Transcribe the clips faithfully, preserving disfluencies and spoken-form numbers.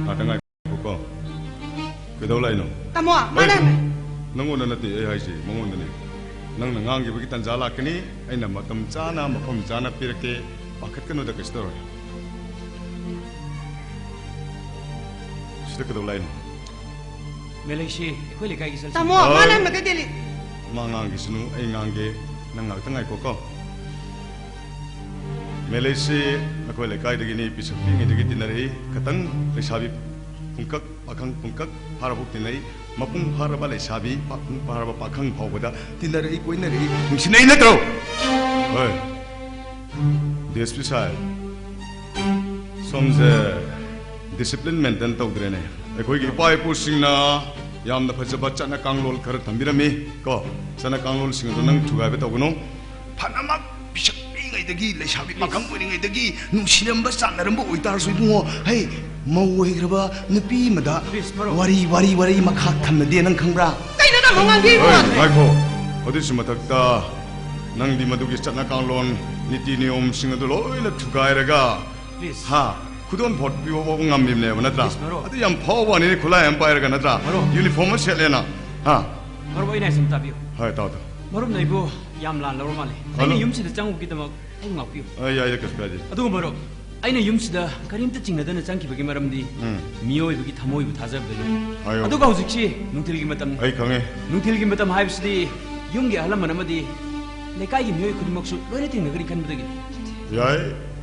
ꯉꯥꯛꯇ ꯉꯥꯏꯈꯣꯀꯣ꯫ ꯀꯩꯗꯧ ꯂꯥꯛꯏꯅꯣ? ꯇꯥꯃꯣ, ꯃꯥꯅ ꯑꯩ, ꯅꯪꯉꯣꯟꯗ ꯅꯠꯇꯦ ꯑꯩ ꯍꯥꯏꯁꯦ, ꯃꯉꯣꯟꯗꯅꯦ꯫ ꯅꯪꯅ ꯉꯥꯡꯈꯤꯕꯒꯤ ꯇꯥꯟꯖꯥ ꯂꯥꯛꯀꯅꯤ, ꯑꯩꯅ ꯃꯇꯝ ꯆꯥꯅ, ꯃꯐꯝ ꯆꯥꯅ ꯄꯤꯔꯛꯀꯦ꯫ ꯄꯥꯈꯠꯀꯅꯨꯗ, ꯀꯩꯁꯨ ꯇꯧꯔꯣꯏ꯫ ꯁꯤꯗ ꯀꯩꯗꯧ ꯂꯥꯛꯏꯅꯣ? ꯃꯦꯂꯩꯁꯤ ꯑꯩꯈꯣꯏ ꯂꯩꯀꯥꯏꯒꯤ ꯆꯠꯁꯤ꯫ ꯇꯥꯃꯣ, ꯑ, ꯃꯥꯅ ꯍꯥꯏꯕꯗ ꯗꯦꯜꯂꯤ꯫ ꯃꯥ ꯉꯥꯡꯈꯤꯁꯅꯨ, ꯑꯩ ꯉꯥꯡꯒꯦ꯫ ꯅꯪ ꯉꯥꯛꯇ ꯉꯥꯏꯈꯣꯀꯣ꯫ ꯃꯦꯂꯩꯁꯤ ꯅꯈꯣꯏ ꯂꯩꯀꯥꯏꯗꯒꯤꯅꯤ, ꯄꯤꯁꯛ ꯄꯤꯛꯏꯉꯩꯗꯒꯤ ꯇꯤꯟꯅꯔꯛꯏ꯫ ꯈꯇꯪ ꯂꯩꯁꯥꯕꯤ ꯄꯨꯡꯀꯛ, ꯄꯥꯈꯪ ꯄꯨꯡꯀꯛ ꯐꯥꯔꯕꯧ ꯇꯤꯟꯅꯩ꯫ ꯃꯄꯨꯡ ꯐꯥꯔꯕ ꯂꯩꯁꯥꯕꯤ, ꯄꯥꯈꯪ ꯐꯥꯔꯕ ꯄꯥꯈꯪ ꯐꯥꯎꯕꯗ ꯇꯤꯟꯅꯔꯛꯏ, ꯀꯣꯏꯅꯔꯛꯏ, ꯅꯨꯡꯁꯤꯅꯩ ꯅꯠꯇ꯭ꯔꯣ? ꯍꯣꯏ꯫ ꯗꯤ ꯑꯦꯁ ꯄꯤ ꯁꯥꯍꯦꯕ, ꯁꯣꯝꯁꯦ ꯗꯤꯁꯤꯄ꯭ꯂꯤꯟ ꯃꯦꯟꯇꯦꯟ ꯇꯧꯗ꯭ꯔꯦꯅꯦ꯫ ꯑꯩꯈꯣꯏꯒꯤ ꯏꯄꯥ ꯏꯄꯨꯁꯤꯡꯅ ꯌꯥꯝꯅ ꯐꯖꯕ ꯆꯠꯅ ꯀꯥꯡꯂꯣꯟ ꯈꯔ ꯊꯝꯕꯤꯔꯝꯃꯤ ꯀꯣ꯫ ꯆꯠꯅ ꯀꯥꯡꯂꯣꯟꯁꯤꯡ ꯑꯗꯨ ꯅꯪ ꯊꯨꯒꯥꯏꯕ ꯇꯧꯒꯅꯨ꯫ ꯐꯅꯃꯛ ꯄꯤꯁꯛ ꯄꯤꯛꯏꯉꯩꯗꯒꯤ, ꯂꯩꯁꯥꯕꯤ ꯄꯥꯈꯪ ꯑꯣꯏꯔꯤꯉꯩꯗꯒꯤ ꯅꯨꯡꯁꯤꯔꯝꯕ, ꯆꯥꯟꯅꯔꯝꯕ ꯑꯣꯏꯇꯥꯔꯁꯨ ꯏꯕꯨꯡꯉꯣ, ꯍꯩ, ꯃꯧ ꯑꯣꯏꯈ꯭ꯔꯕ ꯅꯨꯄꯤ ꯑꯃꯗ please, ꯃꯔꯨꯞ꯫ ꯋꯥꯔꯤ, ꯋꯥꯔꯤ, ꯋꯥꯔꯤ ꯃꯈꯥ ꯊꯝꯅꯗꯦ, ꯅꯪ ꯈꯪꯕ꯭ꯔꯥ? ꯀꯩꯅꯣ ꯇꯥꯃꯣ ꯉꯥꯡꯕꯤꯔꯤꯕꯣ? ꯍꯣꯏ, ꯉꯥꯏꯈꯣ꯫ ꯑꯗꯨꯒꯤꯁꯨ ꯃꯊꯛꯇ ꯅꯪꯗꯤ ꯃꯗꯨꯒꯤ ꯆꯠꯅ ꯀꯥꯡꯂꯣꯟ, ꯅꯤꯇꯤ ꯅꯤꯌꯣꯝꯁꯤꯡ ꯑꯗꯨ ꯂꯣꯏꯅ ꯊꯨꯒꯥꯏꯔꯒ, please꯫ ꯍꯥ, ꯈꯨꯗꯣꯜ ꯄꯣꯠ ꯄꯤꯕ ꯐꯥꯎꯕ ꯉꯝꯃꯤꯕꯅꯦꯕ, ꯅꯠꯇ꯭ꯔꯥ? Please, ꯃꯔꯨꯞ꯫ ꯑꯗꯨ ꯌꯥꯝ ꯐꯥꯎꯕ ꯋꯥꯅꯤꯅꯦ, ꯈꯨꯠꯂꯥꯏ ꯑꯃ ꯄꯥꯏꯔꯒ, ꯅꯠꯇ꯭ꯔꯥ? ꯃꯔꯨꯞ꯫ Uniform ꯑꯃ ꯁꯦꯠꯂꯦꯅ꯫ ꯍꯥ? ꯃꯔꯨꯞ, ꯑꯩꯅ ꯍꯥꯏꯁꯦ ꯑꯝꯇ ꯇꯥꯕꯤꯌꯨ꯫ ꯍꯣꯏ, ꯇꯥꯎ, ꯇꯥꯎ꯫ ꯃꯔꯨꯞꯅ ꯑꯩꯕꯨ ꯌꯥꯝ ꯂꯥꯟ ꯂꯧꯔ ꯃꯥꯜꯂꯦ꯫ ꯍꯜꯂꯣ꯫ ꯑꯩꯅ ꯌꯨꯝꯁꯤꯗ ꯆꯪꯉꯨꯕꯒꯤꯗꯃꯛ ꯑꯩꯕꯨ ꯉꯥꯛꯄꯤꯌꯨ꯫ ꯑ, ꯌꯥꯏꯗ, ꯀꯩꯁꯨ ꯀꯥꯏꯗꯦ꯫ ꯑꯗꯨꯒ ꯃꯔꯨꯞ, ꯑꯩꯅ ꯌꯨꯝꯁꯤꯗ ꯀꯔꯤꯝꯇ ꯆꯤꯡꯅꯗꯅ ꯆꯪꯈꯤꯕꯒꯤ ꯃꯔꯝꯗꯤ, ꯎꯝ꯫ ꯃꯤꯑꯣꯏꯕꯒꯤ ꯊꯃꯣꯏꯕꯨ ꯊꯥꯖꯕꯗꯒꯤꯅꯤ꯫ ꯍꯥꯏꯌꯣ꯫ ꯑꯗꯨꯒ ꯍꯧꯖꯤꯛꯁꯤ ꯅꯨꯡꯊꯤꯜꯒꯤ ꯃꯇꯝꯅꯤ꯫ ꯑꯩ ꯈꯪꯉꯦ꯫ ꯅꯨꯡꯊꯤꯜꯒꯤ ꯃꯇꯝ ꯍꯥꯏꯕꯁꯤꯗꯤ ꯌꯨꯝꯒꯤ ꯑꯍꯜ ꯂꯃꯟ ꯑꯃꯗꯤ ꯂꯩꯀꯥꯏꯒꯤ ꯃꯤꯑꯣꯏ ꯈꯨꯗꯤꯡꯃꯛꯁꯨ ꯂꯣꯏꯅ ꯇꯤꯟꯅꯒꯅꯤ ꯈꯟꯕꯗꯒꯤꯅꯤ꯫ ꯌꯥꯏ,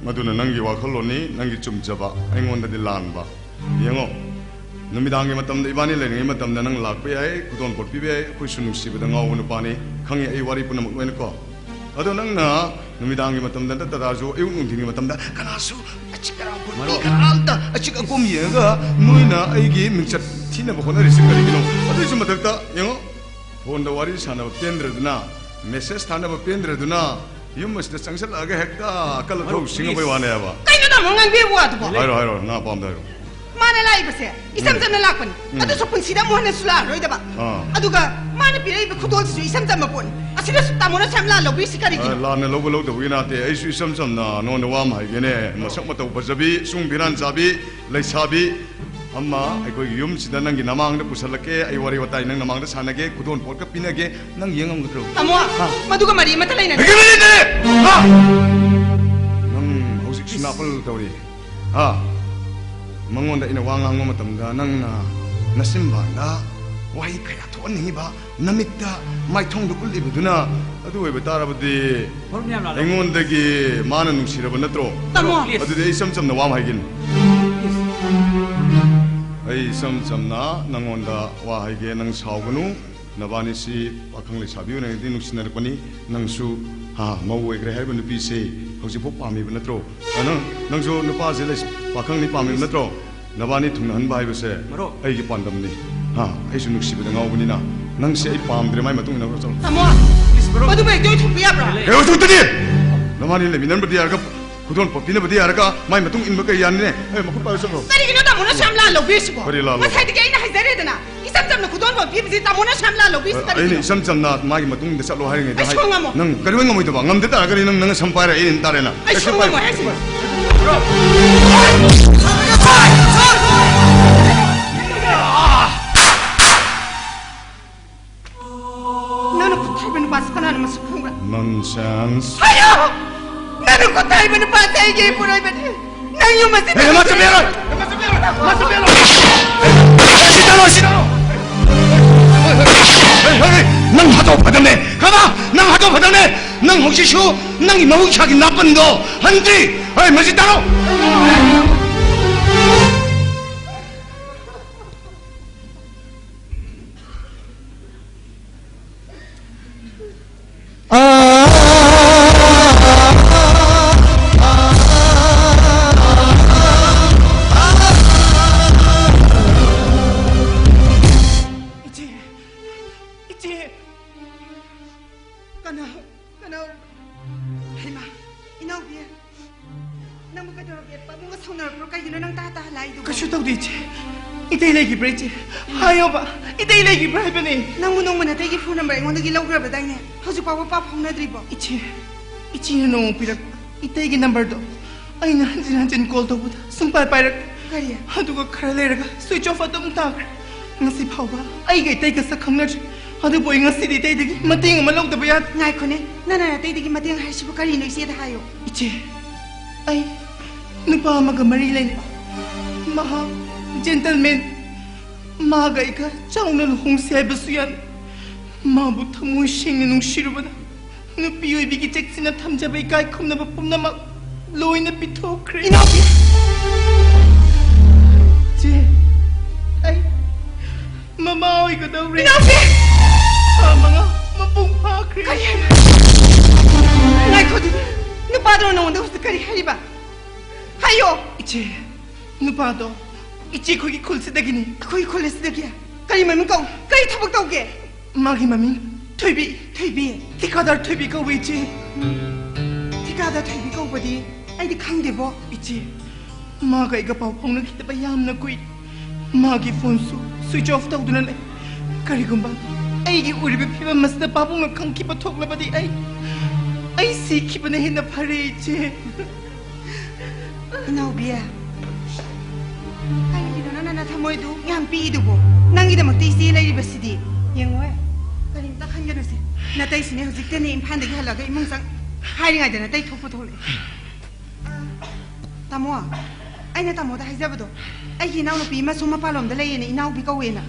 ꯃꯗꯨꯅ ꯅꯪꯒꯤ ꯋꯥꯈꯜꯂꯣꯟꯅꯤ, ꯅꯪꯒꯤ ꯆꯨꯝꯖꯕ, ꯑꯩꯉꯣꯟꯗꯗꯤ ꯂꯥꯟꯕ꯫ ꯌꯦꯡꯉꯣ, ꯅꯨꯃꯤꯗꯥꯡꯒꯤ ꯃꯇꯝꯗ, ꯏꯕꯥꯅꯤ ꯂꯩꯔꯤꯉꯩ ꯃꯇꯝꯗ ꯅꯪ ꯂꯥꯛꯄ ꯌꯥꯏ, ꯈꯨꯗꯣꯜ ꯄꯣꯠ ꯄꯤꯕ ꯌꯥꯏ, ꯑꯩꯈꯣꯏꯁꯨ ꯅꯨꯡꯁꯤꯕꯗ ꯉꯥꯎꯕ ꯅꯨꯄꯥꯅꯤ, ꯈꯪꯉꯤ ꯑꯩ ꯋꯥꯔꯤ ꯄꯨꯝꯅꯃꯛ ꯂꯣꯏꯅ ꯀꯣ꯫ ꯑꯗꯣ ꯅꯪꯅ ꯅꯨꯃꯤꯗꯥꯡꯒꯤ ꯃꯇꯝꯗ ꯅꯠꯇ꯭ꯔꯁꯨ ꯑꯌꯨꯛ ꯅꯨꯡꯊꯤꯜꯒꯤ ꯃꯇꯝꯗ ꯀꯅꯥꯁꯨ ꯑꯆꯤꯛ ꯑꯔꯥꯛ ꯈꯨꯠꯄꯤ ꯃꯔꯨꯞ꯫ ꯀꯅꯥꯝꯇ ꯑꯆꯤꯛ ꯑꯀꯣꯝ ꯌꯦꯡꯉꯒ ꯅꯣꯏꯅ ꯑꯩꯒꯤ ꯃꯤꯡꯆꯠ ꯊꯤꯅꯕ ꯍꯣꯠꯅꯔꯤꯁꯤ ꯀꯔꯤꯒꯤꯅꯣ? ꯑꯗꯨꯒꯤꯁꯨ ꯃꯊꯛꯇ ꯌꯦꯡꯉꯣ, ꯐꯣꯟꯗ ꯋꯥꯔꯤ ꯁꯥꯟꯅꯕ ꯄꯦꯟꯗ꯭ꯔꯗꯨꯅ, ꯃꯦꯁꯦꯖ ꯊꯥꯅꯕ ꯄꯦꯟꯗ꯭ꯔꯗꯨꯅ, ꯌꯨꯝ ꯑꯁꯤꯗ ꯆꯪꯁꯤꯜꯂꯛꯑꯒ ꯍꯦꯛꯇ ꯑꯀꯜ ꯑꯊꯧ ꯃꯔꯨꯞ, ꯁꯤꯡꯉꯕꯩ please꯫ ꯋꯥꯅꯦꯕ꯫ ꯀꯩꯅꯣ ꯇꯥꯃꯣ ꯉꯥꯡꯕꯤꯕ ꯋꯥꯗꯨꯕꯣ? ꯍꯥꯏꯔꯣ, ꯍꯥꯏꯔꯣ, ꯅꯪ ꯑꯄꯥꯝꯕꯗ ꯍꯥꯏꯔꯣ꯫ ꯃꯥꯅ ꯂꯥꯛꯏꯕꯁꯦ ꯏꯆꯝ ꯎꯝ꯫ ꯆꯝꯅ ꯂꯥꯛꯄꯅꯤ꯫ ꯎꯝ꯫ ꯑꯗꯨꯁꯨ ꯄꯨꯟꯁꯤꯗ ꯑꯃꯨꯛ ꯍꯟꯅꯁꯨ ꯂꯥꯛꯑꯔꯣꯏꯗꯕ꯫ ꯑꯥ꯫ ꯑꯗꯨꯒ ꯃꯥꯅ ꯄꯤꯔꯛꯏꯕ ꯈꯨꯗꯣꯜꯁꯤꯁꯨ ꯏꯆꯝ ꯆꯝꯕ ꯄꯣꯠꯅꯤ꯫ ꯑꯁꯤꯗꯁꯨ ꯇꯥꯃꯣꯅ ꯁꯨꯌꯥꯝ ꯂꯥꯟ ꯂꯧꯕꯤꯔꯤꯁꯤ ꯀꯔꯤꯒꯤꯅꯣ? ꯑ, ꯂꯥꯟꯅ ꯂꯧꯕ ꯂꯧꯗꯕꯒꯤ ꯅꯠꯇꯦ꯫ ꯑꯩꯁꯨ ꯏꯆꯝ ꯆꯝꯅ ꯅꯉꯣꯟꯗ ꯋꯥ ꯑꯃ ꯍꯥꯏꯒꯦꯅꯦ꯫ ꯃꯁꯛ ꯃꯇꯧ ꯐꯖꯕꯤ, ꯁꯨꯡ ꯐꯤꯔꯥꯟ ꯆꯥꯕꯤ, ꯂꯩꯁꯥꯕꯤ, ꯑꯃ ꯑꯩꯈꯣꯏꯒꯤ ꯌꯨꯝꯁꯤꯗ ꯅꯪꯒꯤ ꯅꯃꯥꯡꯗ ꯄꯨꯁꯜꯂꯛꯀꯦ, ꯑꯩ ꯋꯥꯔꯤ ꯋꯥꯇꯥꯏ ꯅꯪ ꯅꯃꯥꯡꯗ ꯁꯥꯟꯅꯒꯦ, ꯈꯨꯗꯣꯟ ꯄꯣꯠꯀ ꯄꯤꯅꯒꯦ, ꯅꯪ ꯌꯦꯡꯉꯝꯒꯗ꯭ꯔꯣ? ꯇꯥꯃꯣ, ꯍꯥ? ꯃꯗꯨꯒ ꯃꯔꯤ ꯑꯃꯠꯇ ꯂꯩꯅꯗꯦ꯫ ꯍꯦꯟꯖꯤꯜꯂꯤꯅꯦ! ꯍꯥ? ꯅꯪ ꯍꯧꯖꯤꯛꯁꯨ ꯅꯥꯄꯜ ꯇꯧꯔꯤ꯫ ꯍꯥ? ꯃꯉꯣꯟꯗ ꯑꯩꯅ ꯋꯥ ꯉꯥꯡꯕ ꯃꯇꯝꯗ ꯅꯪꯅ ꯅꯆꯤꯟꯕꯥꯡꯗ ꯋꯥꯍꯩ ꯀꯌꯥ ꯊꯣꯛꯍꯟꯅꯤꯡꯉꯤꯕ, ꯅꯃꯤꯠꯇ ꯃꯥꯏꯊꯣꯡꯗ ꯎꯠꯂꯤꯕꯗꯨꯅ ꯑꯗꯨ ꯑꯣꯏꯕ ꯇꯥꯔꯕꯗꯤ ꯃꯔꯨꯞ ꯃꯌꯥꯝ ꯂꯥꯛꯂꯣ꯫ ꯑꯩꯉꯣꯟꯗꯒꯤ ꯃꯥꯅ ꯅꯨꯡꯁꯤꯔꯕ ꯅꯠꯇ꯭ꯔꯣ? ꯇꯥꯃꯣ꯫ Please. ꯑꯗꯨꯗꯤ ꯑꯩ ꯏꯆꯝ ꯆꯝꯅ ꯋꯥ ꯑꯃ ꯍꯥꯏꯒꯦꯅꯤ꯫ Please. ꯑꯩ ꯏꯆꯝ ꯆꯝꯅ ꯅꯪꯉꯣꯟꯗ ꯋꯥ ꯍꯥꯏꯒꯦ, ꯅꯪ ꯁꯥꯎꯒꯅꯨ꯫ ꯅꯕꯥꯅꯤꯁꯤ ꯄꯥꯈꯪ ꯂꯩꯁꯥꯕꯤ ꯑꯣꯏꯔꯤꯉꯩꯗꯤ ꯅꯨꯡꯁꯤꯅꯔꯛꯄꯅꯤ꯫ ꯅꯪꯁꯨ ꯍꯥ, ꯃꯧ ꯑꯣꯏꯈ꯭ꯔꯦ ꯍꯥꯏꯔꯤꯕ ꯅꯨꯄꯤꯁꯦ ꯍꯧꯖꯤꯛꯐꯥꯎ ꯄꯥꯝꯃꯤꯕ ꯅꯠꯇ꯭ꯔꯣ? ꯑ, ꯅꯪ, ꯅꯪꯁꯨ ꯅꯨꯄꯥꯁꯦ ꯂꯩꯁ-, ꯄꯥꯈꯪꯅꯤ ꯄꯥꯝꯃꯤꯕ ꯅꯠꯇ꯭ꯔꯣ? ꯅꯕꯥꯅꯤ ꯊꯨꯡꯅꯍꯟꯕ ꯍꯥꯏꯕꯁꯦ ꯃꯔꯨꯞ꯫ ꯑꯩꯒꯤ ꯄꯥꯟꯗꯝꯅꯤ꯫ ꯍꯥ, ꯑꯩꯁꯨ ꯅꯨꯡꯁꯤꯕꯗ ꯉꯥꯎꯕꯅꯤꯅ ꯅꯪꯁꯦ ꯑꯩ ꯄꯥꯝꯗ꯭ꯔꯦ, ꯃꯥꯏ ꯃꯇꯨꯡ ꯏꯟꯅꯕ ꯆꯠꯂꯣ꯫ ꯇꯥꯃꯣ, Please, ꯃꯔꯨꯞ꯫ ꯃꯗꯨꯕꯨ ꯍꯦꯛꯇ ꯑꯣꯏꯊꯣꯛꯄ ꯌꯥꯕ꯭ꯔꯥ? ꯂꯩ- ꯀꯩꯗꯧ ꯊꯣꯛꯇꯅꯤ? ꯅꯕꯥꯅꯤ ꯂꯩꯃꯤꯟꯅꯔꯝꯕꯗꯤ ꯌꯥꯔꯒ, ꯈꯨꯗꯣꯜ ꯄꯣꯠ ꯄꯤꯅꯕꯗꯤ ꯌꯥꯔꯒ, ꯃꯥꯏ ꯃꯇꯨꯡ ꯏꯟꯕ ꯀꯩ ꯌꯥꯅꯤꯅꯦ? ꯑꯦ, ꯃꯈꯨꯠ ꯄꯥꯏꯔ ꯆꯠꯂꯣ꯫ ꯀꯔꯤꯒꯤꯅꯣ ꯇꯥꯃꯣꯅ ꯁꯨꯌꯥꯝ ꯂꯥꯟ ꯂꯧꯕꯤꯔꯤꯁꯤꯕꯣ? ꯀꯔꯤ ꯂꯥꯟ ꯂꯧꯕ? ꯉꯁꯥꯏꯗꯒꯤ ꯑꯩꯅ ꯍꯥꯏꯖꯔꯦꯗꯅ, ꯏꯆꯝ ꯆꯝꯅ ꯈꯨꯗꯣꯜ ꯄꯣꯠ ꯄꯤꯕꯁꯤ ꯇꯥꯃꯣꯅ ꯁꯨꯌꯥꯝ ꯂꯥꯟ ꯂꯧꯕꯤꯔꯤꯁꯤ ꯑꯩꯅ ꯀꯔꯤꯒꯤꯅꯣ? ꯏꯆꯝ ꯆꯝꯅ ꯃꯥꯒꯤ ꯃꯇꯨꯡꯗ ꯆꯠꯂꯣ ꯍꯥꯏꯔꯤꯉꯩꯗ ꯑꯩ ꯍꯥꯏ-, ꯁꯨꯡꯉꯝꯃꯣꯏ꯫ ꯅꯪ ꯀꯔꯤ ꯉꯝꯃꯣꯏꯗꯕ? ꯉꯝꯗ ꯇꯥꯔꯒꯗꯤ ꯅꯪ, ꯅꯪꯅ ꯁꯝ ꯄꯥꯏꯔ ꯑꯩꯅ ꯇꯥꯔꯦꯅ꯫ ꯑꯩ ꯁꯨꯡꯉꯝꯃꯣꯏ ꯍꯥꯏꯁꯤꯅꯤ꯫ ꯅꯪꯅ ꯈꯨꯠ ꯊꯥꯏꯕ ꯅꯨꯄꯥꯁꯤ ꯀꯅꯥꯅꯣ ꯃꯁꯛ ꯈꯪꯕ꯭ꯔꯥ? Nonsense. ꯍꯥꯏꯌꯣ! ꯅꯪꯅ ꯈꯨꯠ ꯊꯥꯏꯕ ꯅꯨꯄꯥꯁꯤ ꯑꯩꯒꯤ ꯏꯄꯨꯔꯣꯏꯕꯅꯤ꯫ ꯅꯪ ꯌꯨꯝ ꯑꯁꯤꯗ ꯑꯦ, ꯃꯥ ꯆꯠꯄ ꯌꯥꯔꯣꯏ! ꯃꯥ ꯆꯠꯄ ꯌꯥꯔꯣꯏ! ꯃꯥ ꯆꯠꯄ ꯌꯥꯔꯣꯏ! ꯁꯤ ꯇꯥꯔꯣ, ꯁꯤ ꯇꯥꯔꯣ! ꯍꯦ, ꯍꯦ, ꯍꯦ, ꯅꯪ ꯍꯥꯠꯇꯣꯛ ꯐꯗꯝꯅꯦ! ꯀꯅꯥ? ꯅꯪ ꯍꯥꯠꯇꯣꯛ ꯐꯗꯝꯅꯦ! ꯅꯪ ꯍꯧꯖꯤꯛꯁꯨ ꯅꯪꯒꯤ ꯃꯍꯧꯁꯥꯒꯤ ꯅꯥꯄꯟꯗꯣ ꯍꯟꯗ꯭ꯔꯤ! ꯍꯦ, ꯃꯁꯤ ꯇꯥꯔꯣ! ꯏꯆꯦ, ꯏꯆꯦ, ꯀꯅꯥ? ꯀꯅꯥ? ꯍꯩꯃꯥ, ꯏꯅꯥꯎꯕꯤ, ꯅꯪꯕꯨ ꯀꯩꯗꯧꯔꯒꯦ? ꯄꯥꯕꯨꯡꯒ ꯁꯥꯎꯅꯔꯛꯄ꯭ꯔꯣ? ꯀꯩꯒꯤꯅꯣ ꯅꯪ ꯇꯥ ꯇꯥ ꯂꯥꯛꯏꯗꯨꯕꯣ? ꯀꯩꯁꯨ ꯇꯧꯗꯦ ꯏꯆꯦ꯫ ꯏꯇꯩ ꯂꯩꯈꯤꯕ꯭ꯔꯥ ꯏꯆꯦ? ꯍꯥꯏꯌꯣꯕ, ꯏꯇꯩ ꯂꯩꯈꯤꯕ꯭ꯔꯥ ꯍꯥꯏꯕꯅꯦ꯫ ꯅꯪꯕꯨ ꯅꯣꯡꯃ ꯅꯇꯩꯒꯤ phone number ꯑꯩꯉꯣꯟꯗꯒꯤ ꯂꯧꯈ꯭ꯔꯕꯗꯥꯏꯅꯦ? ꯍꯧꯖꯤꯛ ꯐꯥꯎꯕ ꯄꯥꯎ ꯐꯥꯎꯅꯗ꯭ꯔꯤꯕꯣ? ꯏꯆꯦ, ꯏꯆꯦꯅ ꯅꯣꯡꯃ ꯄꯤꯔꯛꯄ ꯏꯇꯩꯒꯤ numberꯗꯣ ꯑꯩꯅ ꯍꯟꯖꯤꯟ ꯍꯟꯖꯤꯟ call ꯇꯧꯕꯗ ꯁꯨꯡꯄꯥꯏ ꯄꯥꯏꯔꯛꯇꯦ꯫ ꯀꯔꯤ? ꯑꯗꯨꯒ ꯈꯔ ꯂꯩꯔꯒ switch off ꯑꯗꯨꯝ ꯇꯥꯈ꯭ꯔꯦ꯫ ꯉꯁꯤ ꯐꯥꯎꯕ ꯑꯩꯒ ꯏꯇꯩꯒ ꯁꯛ ꯈꯪꯅꯗ꯭ꯔꯤ꯫ ꯑꯗꯨꯕꯨ ꯑꯩ ꯉꯁꯤꯗꯤ ꯏꯇꯩꯗꯒꯤ ꯃꯇꯦꯡ ꯑꯃ ꯂꯧꯗꯕ ꯌꯥꯗꯦ꯫ ꯉꯥꯏꯈꯣꯅꯦ, ꯅꯪꯅ ꯅꯇꯩꯗꯒꯤ ꯃꯇꯦꯡ ꯍꯥꯏꯔꯤꯁꯤꯕꯨ ꯀꯔꯤꯅꯣ? ꯏꯆꯦꯗ ꯍꯥꯏꯌꯨ꯫ ꯏꯆꯦ, ꯑꯩ ꯅꯨꯄꯥ ꯑꯃꯒ ꯃꯔꯤ ꯂꯩꯅꯩ꯫ ꯃꯍꯥꯛ gentleman꯫ ꯃꯥꯒ ꯑꯩꯒ ꯆꯥꯎꯅ ꯂꯨꯍꯣꯡꯁꯤ ꯍꯥꯏꯕꯁꯨ ꯌꯥꯅꯤ꯫ ꯃꯥꯕꯨ ꯊꯃꯣꯏ ꯁꯦꯡꯅ ꯅꯨꯡꯁꯤꯔꯨꯕꯅ ꯅꯨꯄꯤ ꯑꯣꯏꯕꯤꯒꯤ ꯆꯦꯛꯁꯤꯟꯅ ꯊꯝꯖꯕ ꯏꯀꯥꯏ ꯈꯨꯝꯅꯕ ꯄꯨꯝꯅꯃꯛ ꯂꯣꯏꯅ ꯄꯤꯊꯣꯛꯈ꯭ꯔꯦ꯫ ꯏꯅꯥꯎꯄꯤ! ꯆꯦ, ꯑꯩ ꯃꯃꯥ ꯑꯣꯏꯒꯗꯧꯔꯦ꯫ ꯏꯅꯥꯎꯄꯤ! ꯊꯥ ꯃꯉꯥ ꯃꯄꯨꯡ ꯐꯥꯈ꯭ꯔꯦ꯫ ꯀꯔꯤ ꯍꯥꯏꯕ? ꯉꯥꯏꯈꯣ ꯑꯗꯨꯗꯤ, ꯅꯨꯄꯥꯗꯨꯅ ꯅꯉꯣꯟꯗ ꯍꯧꯖꯤꯛ ꯀꯔꯤ ꯍꯥꯏꯔꯤꯕ? ꯍꯥꯏꯌꯣ! ꯏꯆꯦ, ꯅꯨꯄꯥꯗꯣ ꯏꯆꯦ ꯑꯩꯈꯣꯏꯒꯤ ꯈꯨꯜꯁꯤꯗꯒꯤꯅꯤ꯫ ꯑꯩꯈꯣꯏꯒꯤ ꯈꯨꯜ ꯑꯁꯤꯗꯒꯤ? ꯀꯔꯤ ꯃꯃꯤꯡ ꯀꯧ? ꯀꯔꯤ ꯊꯕꯛ ꯇꯧꯒꯦ? ꯃꯥꯒꯤ ꯃꯃꯤꯡ ꯊꯣꯏꯕꯤ꯫ ꯊꯣꯏꯕꯤ? ꯊꯤꯀꯥꯗꯥꯔ ꯊꯣꯏꯕꯤ ꯀꯧꯋꯦ, ꯏꯆꯦ꯫ ꯊꯤꯀꯥꯗꯥꯔ ꯊꯣꯏꯕꯤ ꯀꯧꯕꯗꯤ ꯑꯩꯗꯤ ꯈꯪꯗꯦꯕꯣ꯫ ꯏꯆꯦ, ꯃꯥꯒ ꯑꯩꯒ ꯄꯥꯎ ꯐꯥꯎꯅꯈꯤꯗꯕ ꯌꯥꯝꯅ ꯀꯨꯏꯔꯦ꯫ ꯃꯥꯒꯤ ꯐꯣꯟꯁꯨ switch off ꯇꯧꯗꯨꯅ ꯂꯩ꯫ ꯀꯔꯤꯒꯨꯝꯕ ꯑꯩꯒꯤ ꯑꯣꯏꯔꯤꯕ ꯐꯤꯕꯝ ꯑꯁꯤꯗ ꯄꯥꯕꯨꯡꯅ ꯈꯪꯈꯤꯕ ꯊꯣꯛꯂꯕꯗꯤ ꯑꯩ, ꯑꯩ ꯁꯤꯈꯤꯕꯅ ꯍꯦꯟꯅ ꯐꯔꯦ, ꯏꯆꯦ꯫ ꯏꯅꯥꯎꯕꯤ, ꯀꯔꯤꯒꯤꯅꯣ ꯅꯪꯅ ꯅꯊꯃꯣꯏꯗꯨ ꯌꯥꯝ ꯄꯤꯛꯏꯗꯨꯕꯨ? ꯅꯪꯒꯤꯗꯃꯛꯇ ꯏꯆꯦ ꯂꯩꯔꯤꯕꯁꯤꯗꯤ꯫ ꯌꯦꯡꯉꯣꯍꯦ, ꯀꯔꯤꯝꯇ ꯈꯟꯒꯅꯨꯁꯦ꯫ ꯅꯇꯩꯁꯤꯅꯦ ꯍꯧꯖꯤꯛꯇꯅꯦ ꯏꯝꯐꯥꯜꯗꯒꯤ ꯍꯜꯂꯛꯑꯒ ꯏꯃꯨꯡ ꯆꯪ ꯍꯥꯏꯔꯤꯉꯩꯗ ꯅꯇꯩ ꯊꯣꯛꯄ ꯊꯣꯛꯂꯛꯑꯦ꯫ ꯇꯥꯃꯣ, ꯑꯩꯅ ꯇꯥꯃꯣꯗ ꯍꯥꯏꯖꯕꯗꯣ, ꯑꯩꯒꯤ ꯏꯅꯥꯎꯅꯨꯄꯤ ꯑꯃꯁꯨ ꯃꯄꯥꯟꯂꯣꯝꯗ ꯂꯩꯌꯦꯅ, ꯏꯅꯥꯎꯕꯤ ꯀꯧꯋꯦꯅ꯫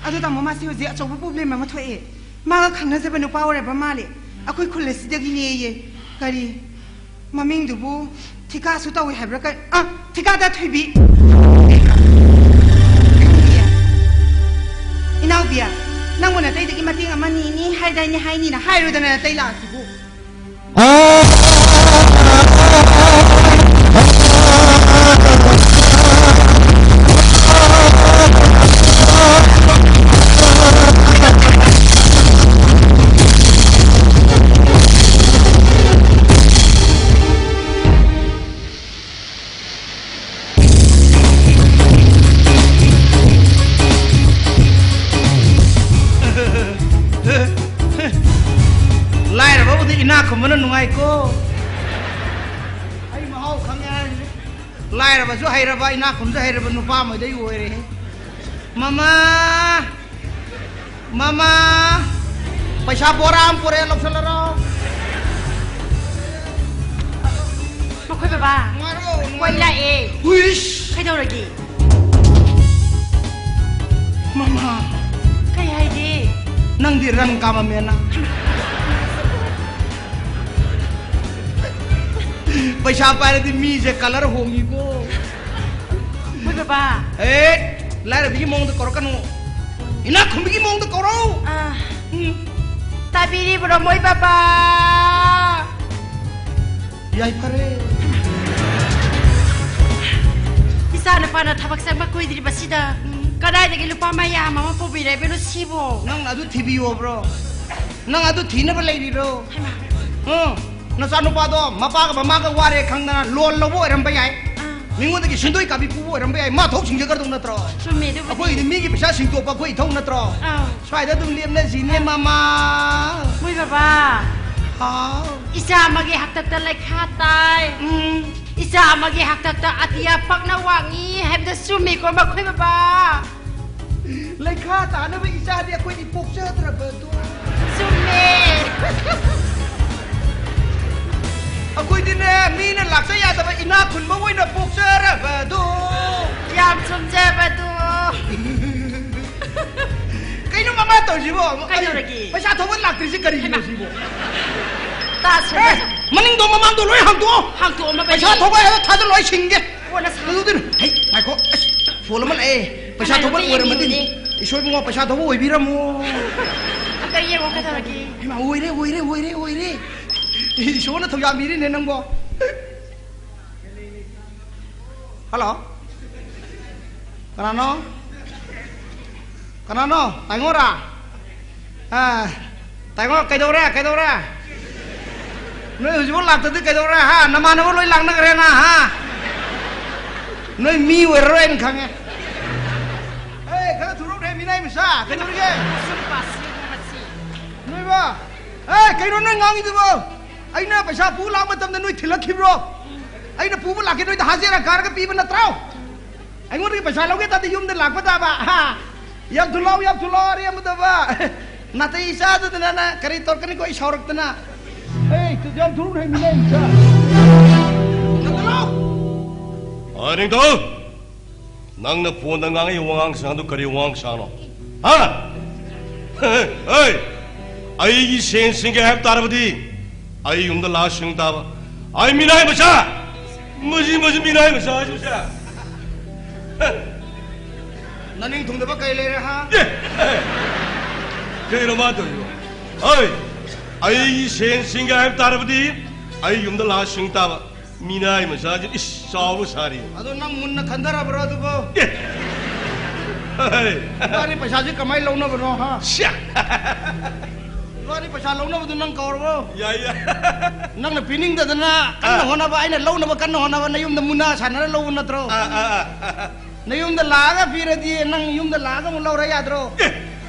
ꯑꯗꯣ ꯇꯥꯃꯣ, ꯃꯥꯁꯤ ꯍꯧꯖꯤꯛ ꯑꯆꯧꯕ problem ꯑꯃ ꯊꯣꯛꯑꯦ꯫ ꯃꯥꯒ ꯈꯪꯅꯖꯕ ꯅꯨꯄꯥ ꯑꯣꯏꯔꯕ ꯃꯥꯜꯂꯦ꯫ ꯑꯩꯈꯣꯏ ꯈꯨꯜ ꯑꯁꯤꯗꯒꯤꯅꯦꯌꯦ꯫ ꯀꯔꯤ ꯃꯃꯤꯡꯗꯨꯕꯨ ꯊꯤꯀꯥꯁꯨ ꯇꯧꯏ ꯍꯥꯏꯕ꯭ꯔꯥ? ꯀ-, ꯑ, ꯊꯤꯀꯥꯗꯥꯔ ꯊꯣꯏꯕꯤ꯫ ꯏꯅꯥꯎꯕꯤ, ꯅꯪꯕꯨ ꯅꯇꯩꯗꯒꯤ ꯃꯇꯦꯡ ꯑꯃ ꯅꯤꯅꯤ ꯍꯥꯏꯗꯥꯏꯅꯦ, ꯍꯥꯏꯅꯤꯅ ꯍꯥꯏꯔꯨꯗꯅ ꯅꯇꯩ ꯂꯥꯛꯑꯁꯤꯕꯨ꯫ ꯂꯥꯏꯔꯕꯕꯨꯗꯤ ꯏꯅꯥꯛ ꯈꯨꯟꯕꯅ ꯅꯨꯡꯉꯥꯏꯀꯣ꯫ ꯂꯥꯏꯔꯕꯁꯨ ꯍꯩꯔꯕ, ꯏꯅꯥꯛ ꯈꯨꯟꯕꯁꯨ ꯍꯩꯔꯕ ꯅꯨꯄꯥ ꯑꯃꯗꯩ ꯑꯣꯏꯔꯦ꯫ ꯃꯃꯥ! ꯃꯃꯥ! ꯄꯩꯁꯥ ꯕꯣꯔꯥ ꯑꯃ ꯄꯨꯔꯛꯑꯦ, ꯂꯧꯁꯜꯂꯔꯣ꯫ ꯃꯈꯣꯏ ꯕꯕꯥ꯫ ꯅꯨꯡꯉꯥꯏꯔꯣ, ꯅꯨꯡꯉꯥꯏꯔꯣ꯫ ꯃꯣꯏ ꯂꯥꯛꯑꯦ꯫ ꯍꯨꯏꯁ! ꯀꯩꯗꯧꯔꯒꯦ? ꯃꯃꯥ! ꯀꯩ ꯍꯥꯏꯒꯦ? ꯅꯪꯗꯤ ꯔꯪ ꯀꯥꯃꯝꯃꯦꯅ꯫ ꯄꯩꯁꯥ ꯄꯥꯏꯔꯗꯤ ꯃꯤꯁꯦ ꯀꯂꯔ ꯍꯣꯡꯉꯤꯀꯣ꯫ ꯃꯣꯏ ꯕꯕꯥ꯫ ꯑꯦ, ꯂꯥꯏꯔꯕꯤꯒꯤ ꯃꯑꯣꯡꯗ ꯀꯧꯔꯛꯀꯅꯨ꯫ ꯏꯅꯥꯛ ꯈꯨꯟꯕꯤꯒꯤ ꯃꯑꯣꯡꯗ ꯀꯧꯔꯛꯎ꯫ ꯑꯥ꯫ ꯎꯝ꯫ ꯇꯥꯕꯤꯔꯤꯕ꯭ꯔꯣ, ꯃꯣꯏ ꯕꯕꯥ? ꯌꯥꯏꯐꯔꯦ꯫ ꯏꯆꯥ ꯅꯨꯄꯥꯅ ꯊꯕꯛ ꯆꯪꯕ ꯀꯨꯏꯗ꯭ꯔꯤꯕꯁꯤꯗ ꯀꯗꯥꯏꯗꯒꯤ ꯂꯨꯄꯥ ꯃꯌꯥꯝ ꯑꯃ ꯄꯨꯕꯤꯔꯛꯏꯕꯅꯣ ꯁꯤꯕꯣ? ꯅꯪ ꯑꯗꯨ ꯊꯤꯕꯤꯌꯣꯕ꯭ꯔꯣ? ꯅꯪ ꯑꯗꯨ ꯊꯤꯅꯕ ꯂꯩꯔꯤꯔꯣ? ꯍꯩꯃꯥ꯫ ꯎꯝ, ꯅꯆꯥꯅꯨꯄꯥꯗꯣ ꯃꯄꯥꯒ ꯃꯃꯥꯒ ꯋꯥꯔꯦ ꯈꯪꯗꯅ ꯂꯣꯟ ꯂꯧꯕ ꯑꯣꯏꯔꯝꯕ ꯌꯥꯏ꯫ ꯑꯥ꯫ ꯃꯤꯉꯣꯟꯗꯒꯤ ꯁꯦꯟꯗꯣꯏ ꯀꯥꯕꯤ ꯄꯨꯕ ꯑꯣꯏꯔꯝꯕ ꯌꯥꯏ꯫ ꯃꯥ ꯊꯣꯛ ꯁꯤꯡꯖꯒꯗꯧ ꯅꯠꯇ꯭ꯔꯣ? ꯆꯨꯝꯃꯦ ꯑꯗꯨꯕꯨꯗꯤ꯫ ꯑꯩꯈꯣꯏꯒꯤꯗꯤ ꯃꯤꯒꯤ ꯄꯩꯁꯥ ꯁꯤꯡꯇꯣꯛꯄ ꯑꯩꯈꯣꯏ ꯏꯊꯧ ꯅꯠꯇ꯭ꯔꯣ? ꯑꯥ꯫ ꯁ꯭ꯋꯥꯏꯗ ꯑꯗꯨꯝ ꯂꯦꯞꯅꯁꯤꯅꯦ, ꯃꯃꯥ꯫ ꯃꯣꯏ ꯕꯕꯥ꯫ ꯍꯥꯎ꯫ ꯏꯆꯥ ꯑꯃꯒꯤ ꯍꯥꯛꯇꯛꯇ ꯂꯩꯈꯥ ꯇꯥꯏ꯫ ꯎꯝ꯫ ꯏꯆꯥ ꯑꯃꯒꯤ ꯍꯥꯛꯇꯛꯇ ꯑꯇꯤꯌꯥ ꯄꯛꯅ ꯋꯥꯡꯉꯤ ꯍꯥꯏꯕꯗꯣ ꯆꯨꯝꯃꯤꯀꯣ ꯃꯈꯣꯏ ꯕꯕꯥ? ꯂꯩꯈꯥ ꯇꯥꯅꯕ ꯏꯆꯥꯗꯤ ꯑꯩꯈꯣꯏꯗꯤ ꯄꯣꯛꯆꯗ꯭ꯔꯕꯗꯣ꯫ ꯆꯨꯝꯃꯦ꯫ ꯑꯩꯈꯣꯏꯗꯤꯅꯦ, ꯃꯤꯅ ꯂꯥꯛꯆ ꯌꯥꯗꯕ ꯏꯅꯥꯛ ꯈꯨꯟꯕ ꯑꯣꯏꯅ ꯄꯣꯛꯆꯔꯕꯗꯣ꯫ ꯌꯥꯝ ꯆꯨꯝꯖꯕꯗꯣ꯫ ꯀꯩꯅꯣ ꯃꯃꯥ ꯇꯧꯔꯤꯁꯤꯕꯣ? ꯀꯩꯗꯧꯔꯒꯦ? ꯄꯩꯁꯥ ꯊꯧꯕ ꯂꯥꯛꯇ꯭ꯔꯤꯁꯤ ꯀꯔꯤꯒꯤꯅꯣ ꯍꯩꯃꯥ꯫ ꯁꯤꯕꯣ? ꯇꯥꯁꯦ, ꯑꯦ, ꯇꯥꯁꯦ꯫ ꯃꯅꯤꯡꯗꯣ ꯃꯃꯥꯡꯗꯣ ꯂꯣꯏ ꯍꯥꯡꯗꯣꯛꯑꯣ꯫ ꯍꯥꯡꯗꯣꯛꯑꯝꯃꯕꯅꯤ꯫ ꯄꯩꯁꯥ ꯊꯧꯕ ꯍꯥꯏꯕ ꯊꯥꯖꯤꯜꯂꯣ, ꯑꯩ ꯁꯤꯡꯒꯦ꯫ ꯀꯣꯟꯅ ꯁꯥ-, ꯑꯗꯨꯗꯨꯅ, ꯍꯩ, ꯉꯥꯏꯈꯣ, ꯑꯁ, ꯐꯣꯟ ꯑꯃ ꯂꯥꯛꯑꯦ꯫ ꯄꯩꯁꯥ ꯀꯅꯥꯅꯣ? ꯊꯧꯕ ꯑꯝꯇ ꯑꯣꯏꯔꯝꯃꯗꯤ꯫ ꯌꯦꯡꯉꯨꯅꯦ꯫ ꯏꯁꯣꯔ ꯏꯕꯨꯡꯉꯣ, ꯄꯩꯁꯥ ꯊꯧꯕ ꯑꯣꯏꯕꯤꯔꯝꯃꯣ꯫ ꯑꯝꯇ ꯌꯦꯡꯉꯣ ꯀꯩꯗꯧꯔꯒꯦ? ꯍꯩꯃꯥ, ꯑꯣꯏꯔꯦ, ꯑꯣꯏꯔꯦ, ꯑꯣꯏꯔꯦ, ꯑꯣꯏꯔꯦ꯫ ꯏꯁꯣꯔꯅ ꯊꯧꯖꯥꯟꯕꯤꯔꯤꯅꯦ ꯅꯪꯕꯣ꯫ ꯍꯜꯂꯣ꯫ ꯀꯅꯥꯅꯣ? ꯀꯅꯥꯅꯣ? ꯇꯥꯏꯉꯣꯔꯥ? ꯑꯥ, ꯇꯥꯏꯉꯣ, ꯀꯩꯗꯧꯔꯦ? ꯀꯩꯗꯧꯔꯦ? ꯅꯣꯏ ꯍꯧꯖꯤꯛꯐꯥꯎ ꯂꯥꯛꯇꯗꯤ ꯀꯩꯗꯧꯔꯦ? ꯍꯥ? ꯅꯃꯥꯟꯅꯕ ꯂꯣꯏ ꯂꯥꯛꯅꯈ꯭ꯔꯦꯅ, ꯍꯥ? ꯅꯣꯏ ꯃꯤ ꯑꯣꯏꯔꯔꯣꯏꯅ ꯈꯪꯉꯦ꯫ ꯑꯦ, ꯈꯔ ꯊꯨꯔꯛꯎꯅꯦ, ꯃꯤꯅꯥꯏ ꯃꯆꯥ꯫ ꯀꯩꯗꯧꯔꯤꯒꯦ? ꯅꯣꯏꯕ? ꯑꯦ, ꯀꯩꯅꯣ ꯅꯣꯏ ꯉꯥꯡꯉꯤꯗꯨꯕꯣ? ꯑꯩꯅ ꯄꯩꯁꯥ ꯄꯨ ꯂꯥꯛꯄ ꯃꯇꯝꯗ ꯅꯣꯏ ꯊꯤꯜꯂꯛꯈꯤꯕ꯭ꯔꯣ? ꯑꯩꯅ ꯄꯨꯕ ꯂꯥꯛꯀꯦ, ꯅꯣꯏꯗ ꯍꯥꯖꯤꯔꯥ ꯀꯥꯔꯒ ꯄꯤꯕ ꯅꯠꯇ꯭ꯔꯣ? ꯑꯩꯉꯣꯟꯗꯒꯤ ꯄꯩꯁꯥ ꯂꯧꯒꯦ ꯇꯥꯔꯗꯤ ꯌꯨꯝꯗ ꯂꯥꯛꯄ ꯇꯥꯕ, ꯍꯥ? ꯌꯥꯝ ꯊꯨꯂꯥꯎ, ꯌꯥꯝ ꯊꯨꯂꯥꯎ, ꯑꯔꯦꯝꯕꯗꯕ꯫ ꯅꯥꯇꯩ ꯆꯥꯗꯗꯅ ꯅꯪ ꯀꯔꯤ ꯇꯧꯔꯛꯀꯅꯤꯀꯣ, ꯑꯩ ꯁꯥꯎꯔꯛꯇꯅ꯫ ꯑꯦ, ꯌꯥꯝ ꯊꯨꯅ ꯍꯩꯃꯤꯟꯅꯩ, ꯏꯆꯥ꯫ ꯌꯥꯝ ꯊꯨꯂꯥꯎ꯫ ꯑ, ꯅꯤꯡꯊꯧ! ꯅꯪꯅ ꯐꯣꯟꯗ ꯉꯥꯡꯉꯛꯏ ꯋꯥꯉꯥꯡ ꯁꯉꯥꯡꯗꯨ ꯀꯔꯤ ꯋꯥꯉꯥꯡ ꯁꯉꯥꯡꯅꯣ? ꯍꯥ? ꯍꯦ, ꯑꯩꯒꯤ ꯁꯦꯟ ꯁꯤꯡꯒꯦ ꯍꯥꯏꯕ ꯇꯥꯔꯕꯗꯤ ꯑꯩ ꯌꯨꯝꯗ ꯂꯥꯛꯑ ꯁꯤꯡ ꯇꯥꯕ꯫ ꯑꯩ ꯃꯤꯅꯥꯏ ꯃꯆꯥ! ꯃꯁꯤ, ꯃꯁꯤ ꯃꯤꯅꯥꯏ ꯃꯆꯥ ꯍꯥꯏꯁꯤ ꯃꯁꯤ꯫ ꯅꯅꯤꯡ ꯊꯨꯡꯗꯕ ꯀꯩ ꯂꯩꯔꯦ, ꯍꯥ? ꯑꯦ, ꯑꯦ, ꯀꯩꯅꯣ ꯃꯥ ꯇꯧꯔꯤꯕꯣ? ꯑꯩ, ꯑꯩꯒꯤ ꯁꯦꯟ ꯁꯤꯡꯒꯦ ꯍꯥꯏꯕ ꯇꯥꯔꯕꯗꯤ ꯑꯩ ꯌꯨꯝꯗ ꯂꯥꯛꯑ ꯁꯤꯡ ꯇꯥꯕ꯫ ꯃꯤꯅꯥꯏ ꯃꯆꯥꯁꯤ, ꯏꯁ, ꯆꯥꯎꯕ ꯁꯥꯔꯤ꯫ ꯑꯗꯣ ꯅꯪ ꯃꯨꯟꯅ ꯈꯟꯊꯔꯕ꯭ꯔꯣ ꯑꯗꯨꯕꯣ? ꯑꯦ! ꯍꯩ! ꯏꯕꯥꯅꯤ ꯄꯩꯁꯥꯁꯤ ꯀꯃꯥꯏꯅ ꯂꯧꯅꯕꯅꯣ, ꯍꯥ? ꯁ꯭ꯌꯥ! ꯏꯕꯥꯅꯤ ꯄꯩꯁꯥ ꯂꯧꯅꯕꯗꯨ ꯅꯪ ꯀꯧꯔꯕꯣ? ꯌꯥꯏ, ꯌꯥꯏ꯫ ꯅꯪꯅ ꯄꯤꯅꯤꯡꯗꯗꯅ ꯀꯟꯅ ꯑꯥ꯫ ꯍꯣꯠꯅꯕ, ꯑꯩꯅ ꯂꯧꯅꯕ ꯀꯟꯅ ꯍꯣꯠꯅꯕ, ꯅꯌꯨꯝꯗ ꯃꯨꯟꯅꯥ ꯁꯥꯟꯅꯔ ꯂꯧꯕ ꯅꯠꯇ꯭ꯔꯣ? ꯑꯥ, ꯑꯥ, ꯑꯥ, ꯑꯥ꯫ ꯅꯌꯨꯝꯗ ꯂꯥꯛꯑꯒ ꯄꯤꯔꯗꯤ ꯅꯪ ꯌꯨꯝꯗ ꯂꯥꯛꯑꯒ ꯑꯃꯨꯛ ꯂꯧꯔ ꯌꯥꯗ꯭ꯔꯣ? ꯑꯦ!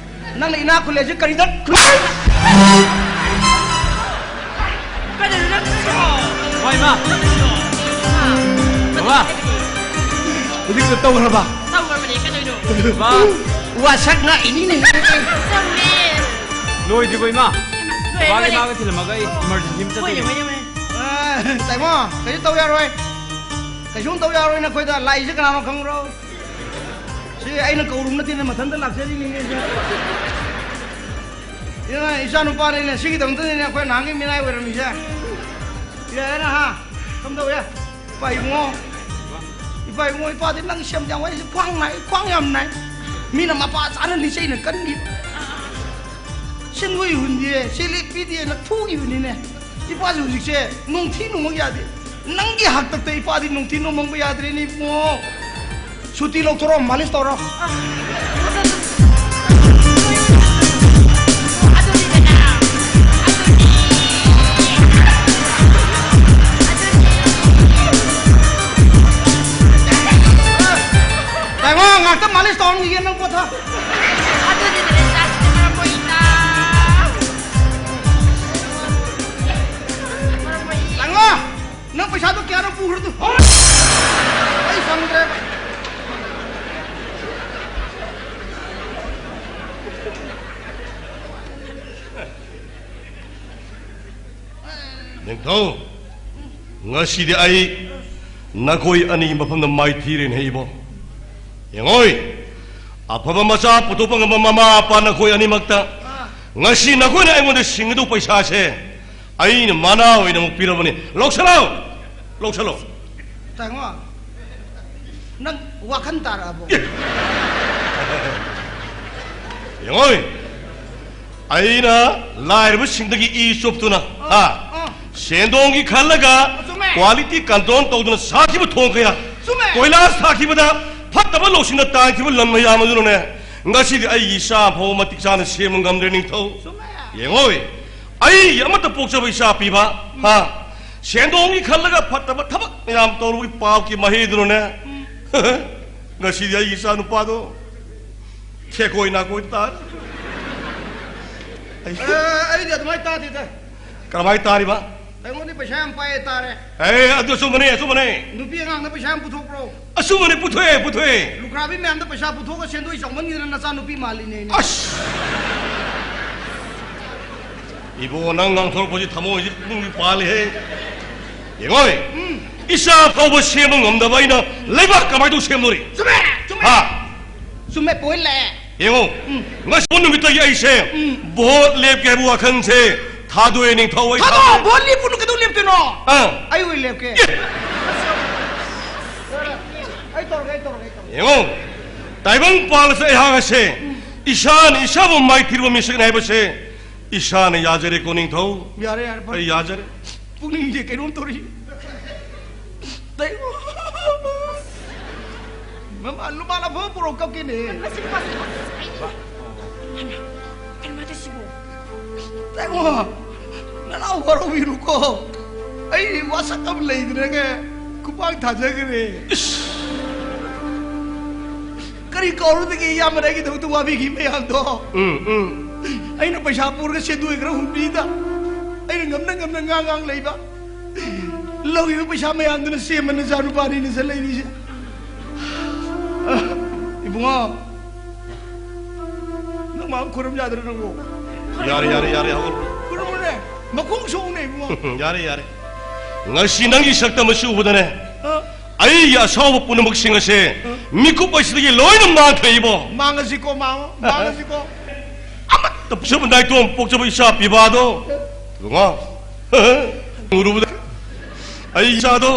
ꯅꯪꯅ ꯏꯅꯥꯛ ꯈꯨꯜꯂꯦꯁꯤ ꯀꯔꯤꯗ? ꯀꯩꯗꯧꯔꯤꯅꯣ ꯅꯪ? ꯍꯣꯏ, ꯏꯃꯥ꯫ ꯍꯥ? ꯕꯕꯥ꯫ ꯍꯧꯖꯤꯛꯇ ꯇꯧꯈ꯭ꯔꯕ? ꯇꯧꯈ꯭ꯔꯕꯅꯦ, ꯀꯩꯗꯧꯔꯤꯅꯣ? ꯕꯕꯥ꯫ ꯋꯥꯁꯛ ꯉꯥꯛꯏꯅꯤꯅꯦ꯫ ꯆꯨꯝꯃꯦ꯫ ꯂꯣꯏꯗ꯭ꯔꯤꯕꯣ, ꯏꯃꯥ? ꯂꯣꯏꯔꯦ, ꯕꯕꯥꯒꯤ ꯂꯣꯏꯔꯦ꯫ ꯏꯃꯥꯒ ꯊꯤꯜꯂꯝꯃꯒ ꯑꯩ emergency ꯑꯃ ꯍꯣꯏꯅꯦ, ꯆꯠꯇꯣꯏꯅꯦ꯫ ꯍꯣꯏꯅꯦ, ꯍꯣꯏꯅꯦ꯫ ꯑ, ꯇꯥꯏꯃꯣ, ꯀꯩꯁꯨ ꯇꯧ ꯌꯥꯔꯣꯏ꯫ ꯀꯩꯁꯨꯝ ꯇꯧ ꯌꯥꯔꯣꯏ ꯅꯈꯣꯏꯗ꯫ ꯂꯥꯛꯏꯁꯦ ꯀꯅꯥꯅꯣ ꯈꯪꯕ꯭ꯔꯣ? ꯁꯤ ꯑꯩꯅ ꯀꯧꯔꯨꯕ ꯅꯠꯇꯦꯅꯦ, ꯃꯊꯟꯇ ꯂꯥꯛꯆꯔꯤꯅꯤꯅꯦ ꯁꯦ꯫ ꯏꯃꯥ, ꯏꯆꯥ ꯅꯨꯄꯥꯅꯤꯅꯦ, ꯁꯤꯒꯤꯗꯃꯛꯇꯅꯤꯅꯦ ꯑꯩꯈꯣꯏ ꯅꯍꯥꯟꯒꯤ ꯃꯤꯅꯥꯏ ꯑꯣꯏꯔꯝꯃꯤꯁꯦ꯫ ꯌꯥꯔꯦꯅ, ꯍꯥ? ꯀꯝꯗꯧꯋꯦ? ꯏꯄꯥ ꯏꯕꯨꯡꯉꯣ, ꯏꯄꯥ ꯏꯕꯨꯡꯉꯣ, ꯏꯄꯥꯗꯤ ꯅꯪ ꯁꯦꯝ ꯌꯥꯝ ꯋꯥꯏ, ꯈ꯭ꯋꯥꯡ ꯅꯥꯏ, ꯈ꯭ꯋꯥꯡ ꯌꯥꯝ ꯅꯥꯏ꯫ ꯃꯤꯅ ꯃꯄꯥ ꯆꯥꯅ ꯂꯤꯆꯩꯅ ꯀꯟꯈꯤ꯫ ꯁꯦꯟꯗꯣꯏ ꯍꯨꯟꯗꯦ, ꯁꯦꯂꯦꯞ ꯄꯤꯗꯦꯅ ꯐꯨꯈꯤꯕꯅꯤꯅꯦ꯫ ꯏꯄꯥꯁꯦ ꯍꯧꯖꯤꯛꯁꯦ ꯅꯣꯡꯊꯤ ꯅꯣꯡꯃꯛ ꯌꯥꯗꯦ꯫ ꯅꯪꯒꯤ ꯍꯥꯛꯇꯛꯇ ꯏꯄꯥꯗꯤ ꯅꯣꯡꯊꯤ ꯅꯣꯡꯃꯪꯕ ꯌꯥꯗ꯭ꯔꯦꯅꯦ ꯏꯕꯨꯡꯉꯣ꯫ ꯁꯨꯇꯤ ꯂꯧꯊꯣꯔꯛꯑꯣ, ꯃꯥꯂꯤꯁ ꯇꯧꯔꯣ꯫ ꯇꯥꯏꯃꯣ, ꯉꯥꯛꯇ ꯃꯥꯂꯤꯁ ꯇꯧꯔꯝꯈꯤꯒꯦ, ꯅꯪ ꯄꯣꯊꯥ꯫ ꯑꯗꯨꯗꯤ ꯅꯦ ꯆꯥꯁꯤꯗꯤ ꯃꯔꯝ ꯃꯣꯛꯏꯗ꯫ ꯃꯔꯝ ꯃꯣꯛꯏ꯫ ꯇꯥꯏꯃꯣ! ꯅꯪ ꯄꯩꯁꯥꯗꯣ ꯀꯌꯥꯅꯣ ꯄꯨꯈ꯭ꯔꯗꯨ? ꯑꯩ ꯁꯪꯗ꯭ꯔꯦꯕ꯫ ꯅꯤꯡꯊꯧ, ꯉꯁꯤꯗꯤ ꯑꯩ ꯅꯈꯣꯏ ꯑꯅꯤꯒꯤ ꯃꯐꯝꯗ ꯃꯥꯏꯊꯤꯔꯦꯅꯦ ꯏꯕꯣ꯫ ꯌꯦꯡꯉꯣꯏ, ꯑꯐꯕ ꯃꯆꯥ ꯄꯨꯊꯣꯛꯄ ꯉꯝꯕ ꯃꯃꯥ ꯃꯄꯥ ꯅꯈꯣꯏ ꯑꯅꯤꯃꯛꯇ꯫ ꯉꯁꯤ ꯅꯈꯣꯏꯅ ꯑꯩꯉꯣꯟꯗ ꯁꯤꯡꯒꯗꯧꯕ ꯄꯩꯁꯥꯁꯦ ꯑꯩꯅ ꯃꯅꯥ ꯑꯣꯏꯅ ꯑꯃꯨꯛ ꯄꯤꯔꯕꯅꯤ꯫ ꯂꯧꯁꯜꯂꯣ, ꯂꯧꯁꯜꯂꯣ꯫ ꯇꯥꯏꯉꯣ, ꯅꯪ ꯋꯥꯈꯜ ꯇꯥꯔꯛꯑꯕꯣ? ꯌꯦꯡꯉꯣꯏ, ꯑꯩꯅ ꯂꯥꯏꯔꯕꯁꯤꯡꯗꯒꯤ ꯏ ꯆꯨꯞꯇꯨꯅ, ꯍꯥ, ꯑꯥ꯫ ꯁꯦꯟꯗꯣꯡꯒꯤ ꯈꯜꯂꯒ ꯆꯨꯝꯃꯦ꯫ Quality control ꯇꯧꯗꯨꯅ ꯁꯥꯈꯤꯕ ꯊꯣꯡ ꯀꯌꯥ, ꯆꯨꯝꯃꯦ꯫ ꯀꯣꯏꯂꯥꯁ ꯊꯥꯈꯤꯕꯗ ꯐꯠꯇꯕ ꯂꯧꯁꯤꯡꯗ ꯇꯥꯏꯈꯤꯕ ꯂꯟ ꯃꯌꯥꯝ ꯑꯗꯨꯅꯅꯦ, ꯉꯁꯤꯗꯤ ꯑꯩꯒꯤ ꯏꯆꯥ ꯐꯥꯎꯕ ꯃꯇꯤꯛ ꯆꯥꯅ ꯁꯦꯝꯕ ꯉꯝꯗ꯭ꯔꯦ, ꯅꯤꯡꯊꯧ꯫ ꯆꯨꯝꯃꯦ꯫ ꯌꯦꯡꯉꯣꯏ, ꯑꯩ ꯑꯃꯠꯇ ꯄꯣꯛꯆꯕ ꯏꯆꯥ ꯄꯤꯕ, ꯍꯥ, ꯁꯦꯟꯗꯣꯡꯒꯤ ꯈꯜꯂꯒ ꯐꯠꯇꯕ ꯊꯕꯛ ꯃꯌꯥꯝ ꯇꯧꯔꯨꯕꯒꯤ ꯄꯥꯞꯀꯤ ꯃꯍꯩꯗꯨꯅꯅꯦ, ꯉꯁꯤꯗꯤ ꯑꯩꯒꯤ ꯏꯆꯥ ꯅꯨꯄꯥꯗꯣ ꯊꯦꯀꯣꯏ ꯅꯥꯀꯣꯏ ꯇꯥꯔꯦ꯫ ꯑꯩ ꯑꯦ, ꯑꯩꯗꯤ ꯑꯗꯨꯃꯥꯏꯅ ꯇꯥꯗꯦꯗ꯫ ꯀꯔꯝꯍꯥꯏꯅ ꯇꯥꯔꯤꯕ? ꯑꯩꯉꯣꯟꯗ ꯄꯩꯁꯥ ꯌꯥꯝ ꯄꯥꯏꯌꯦ ꯇꯥꯔꯦ꯫ ꯑꯦ, ꯑꯗꯨ ꯑꯆꯨꯝꯕꯅꯦ, ꯑꯆꯨꯝꯕꯅꯦ꯫ ꯅꯨꯄꯤ ꯑꯉꯥꯡꯅ ꯄꯩꯁꯥ ꯌꯥꯝ ꯄꯨꯊꯣꯛꯄ꯭ꯔꯣ? ꯑꯆꯨꯝꯕꯅꯦ, ꯄꯨꯊꯣꯛꯑꯦ, ꯄꯨꯊꯣꯛꯑꯦ꯫ ꯂꯨꯈ꯭ꯔꯥꯕꯤ ꯃꯌꯥꯝꯗ ꯄꯩꯁꯥ ꯄꯨꯊꯣꯛꯑꯒ ꯁꯦꯟꯗꯣꯏ ꯆꯥꯎꯃꯟꯈꯤꯗꯅ ꯅꯆꯥꯅꯨꯄꯤ ꯃꯥꯜꯂꯤꯅꯦ ꯑꯩꯅ꯫ ꯑꯁ! ꯏꯕꯣ, ꯅꯪ ꯉꯥꯡꯊꯣꯔꯛꯄꯁꯤ ꯊꯃꯣꯏꯁꯤ ꯄꯨꯛꯅꯤꯡꯗꯤ ꯄꯥꯜꯂꯤꯍꯦ꯫ ꯌꯦꯡꯉꯣꯏ, ꯎꯝ꯫ ꯏꯆꯥ ꯐꯥꯎꯕ ꯁꯦꯝꯕ ꯉꯝꯗꯕ ꯑꯩꯅ ꯂꯩꯕꯥꯛ ꯀꯃꯥꯏꯅ ꯇꯧ ꯁꯦꯝꯗꯣꯔꯤ? ꯆꯨꯝꯃꯦ, ꯆꯨꯝꯃꯦ꯫ ꯍꯥ? ꯆꯨꯝꯃꯦ, ꯄꯣꯏꯟ ꯂꯥꯛꯑꯦ꯫ ꯌꯦꯡꯉꯣ, ꯎꯝ꯫ ꯉꯁꯤ ꯅꯨꯃꯤꯠꯇꯒꯤ ꯑꯩꯁꯦ ꯎꯝ꯫ ꯚꯣꯠ ꯂꯦꯞꯀꯦ ꯍꯥꯏꯕ ꯋꯥꯈꯜꯁꯦ ꯊꯥꯗꯣꯛꯑꯦ, ꯅꯤꯡꯊꯧ꯫ ꯑꯩ ꯊꯥꯗꯣꯛꯑꯣ, ꯊꯥꯗꯣꯛꯑꯦ꯫ ꯚꯣꯠ ꯂꯦꯞꯄꯨꯅꯨ, ꯀꯩꯗꯧ ꯂꯦꯞꯇꯣꯏꯅꯣ? ꯑꯥ꯫ ꯑꯩ ꯑꯣꯏꯅ ꯂꯦꯞꯀꯦ꯫ ꯑꯦ! ꯑꯩ ꯇꯧꯔꯒꯦ, ꯑꯩ ꯇꯧꯔꯒꯦ, ꯑꯩ ꯇꯧꯔꯒꯦ꯫ ꯌꯦꯡꯉꯣ, ꯇꯥꯏꯕꯪ ꯄꯥꯜꯂꯁꯦ ꯑꯩꯍꯥꯛ ꯑꯁꯦ ꯎꯝ꯫ ꯏꯁꯥꯅ ꯏꯁꯥꯕꯨ ꯃꯥꯏꯊꯤꯔꯕ ꯃꯤꯁꯛꯅꯤ ꯍꯥꯏꯕꯁꯦ ꯏꯁꯥꯅ ꯌꯥꯖꯔꯦꯀꯣ, ꯅꯤꯡꯊꯧ꯫ ꯌꯥꯔꯦ, ꯌꯥꯔꯦ, ꯐꯔꯦ꯫ ꯑꯩ ꯌꯥꯖꯔꯦ꯫ ꯄꯨꯛꯅꯤꯡꯁꯦ ꯀꯩꯅꯣꯝ ꯇꯧꯔꯤ꯫ ꯇꯥꯏꯕꯪ꯫ ꯃꯃꯥ, ꯂꯨꯄꯥ ꯂꯥꯛ ꯑꯃ ꯄꯨꯔꯛꯑꯣ, ꯀꯞꯀꯦꯅꯦ꯫ ꯃꯁꯤ ꯅꯨꯄꯥꯁꯤ, ꯑꯩ, ꯍꯩꯃꯥ, ꯀꯩꯅꯣ ꯃꯥ ꯇꯧꯏꯁꯤꯕꯣ? ꯇꯥꯏꯕꯪ, ꯅꯅꯥꯎ ꯋꯥꯔꯧꯕꯤꯔꯨꯀꯣ꯫ ꯑꯩ ꯋꯥꯁꯛ ꯑꯃ ꯂꯩꯗꯅꯒ ꯈꯨꯄꯥꯛ ꯊꯥꯖꯈ꯭ꯔꯦ꯫ ꯏꯁ! ꯀꯔꯤ ꯀꯥꯎꯔꯨꯗꯒꯦ, ꯏꯌꯥꯝꯕꯅ ꯑꯩꯒꯤꯗꯃꯛꯇ ꯋꯥꯕꯤꯈꯤ ꯃꯌꯥꯝꯗꯣ? ꯎꯝ, ꯎꯝ꯫ ꯑꯩꯅ ꯄꯩꯁꯥ ꯄꯨꯔꯒ ꯁꯦꯟꯗꯣꯏ ꯈꯔ ꯍꯨꯟꯕꯤꯗ, ꯑꯩꯅ ꯉꯝꯅ ꯉꯝꯅ ꯉꯥꯡ ꯉꯥꯡ ꯂꯩꯕ꯫ ꯂꯧꯔꯤꯕ ꯄꯩꯁꯥ ꯃꯌꯥꯝꯗꯨꯅ ꯁꯦꯝꯕ ꯅꯆꯥꯅꯨꯄꯥꯅꯤꯅꯦ ꯆꯠꯂꯛꯏꯁꯦ꯫ ꯏꯕꯨꯡꯉꯣ, ꯅꯪ ꯃꯥ ꯈꯨꯔꯨꯝ ꯌꯥꯗ꯭ꯔꯣ ꯅꯪꯕꯨ? ꯌꯥꯔꯦ, ꯌꯥꯔꯦ, ꯌꯥꯔꯦ, ꯍꯧꯒꯠꯂꯣ꯫ ꯈꯨꯔꯨꯝꯃꯨꯅꯦ, ꯃꯈꯣꯡ ꯁꯣꯛꯎꯅꯦ ꯏꯕꯨꯡꯉꯣ꯫ ꯌꯥꯔꯦ, ꯌꯥꯔꯦ꯫ ꯉꯁꯤ ꯅꯪꯒꯤ ꯁꯛꯇꯝ ꯑꯁꯤ ꯎꯕꯗꯅꯦ, ꯑ? ꯑꯩꯒꯤ ꯑꯁꯥꯎꯕ ꯄꯨꯝꯅꯃꯛꯁꯤꯡ ꯑꯁꯦ, ꯑ? ꯃꯤꯀꯨꯞ ꯑꯁꯤꯗꯒꯤ ꯂꯣꯏꯅ ꯃꯥꯡꯈ꯭ꯔꯦ ꯏꯕꯣ꯫ ꯃꯥꯡꯉꯁꯤꯀꯣ, ꯃꯥꯡꯉꯣ, ꯃꯥꯡꯉꯁꯤꯀꯣ꯫ ꯑꯃꯠꯇ ꯄꯣꯛꯆꯕ ꯅꯥꯏꯇꯣꯝ ꯄꯣꯛꯆꯕ ꯏꯆꯥ ꯄꯤꯕꯥꯗꯣ, ꯏꯕꯨꯡꯉꯣ, ꯎꯔꯨꯕꯗ ꯑꯩ ꯏꯆꯥꯗꯣ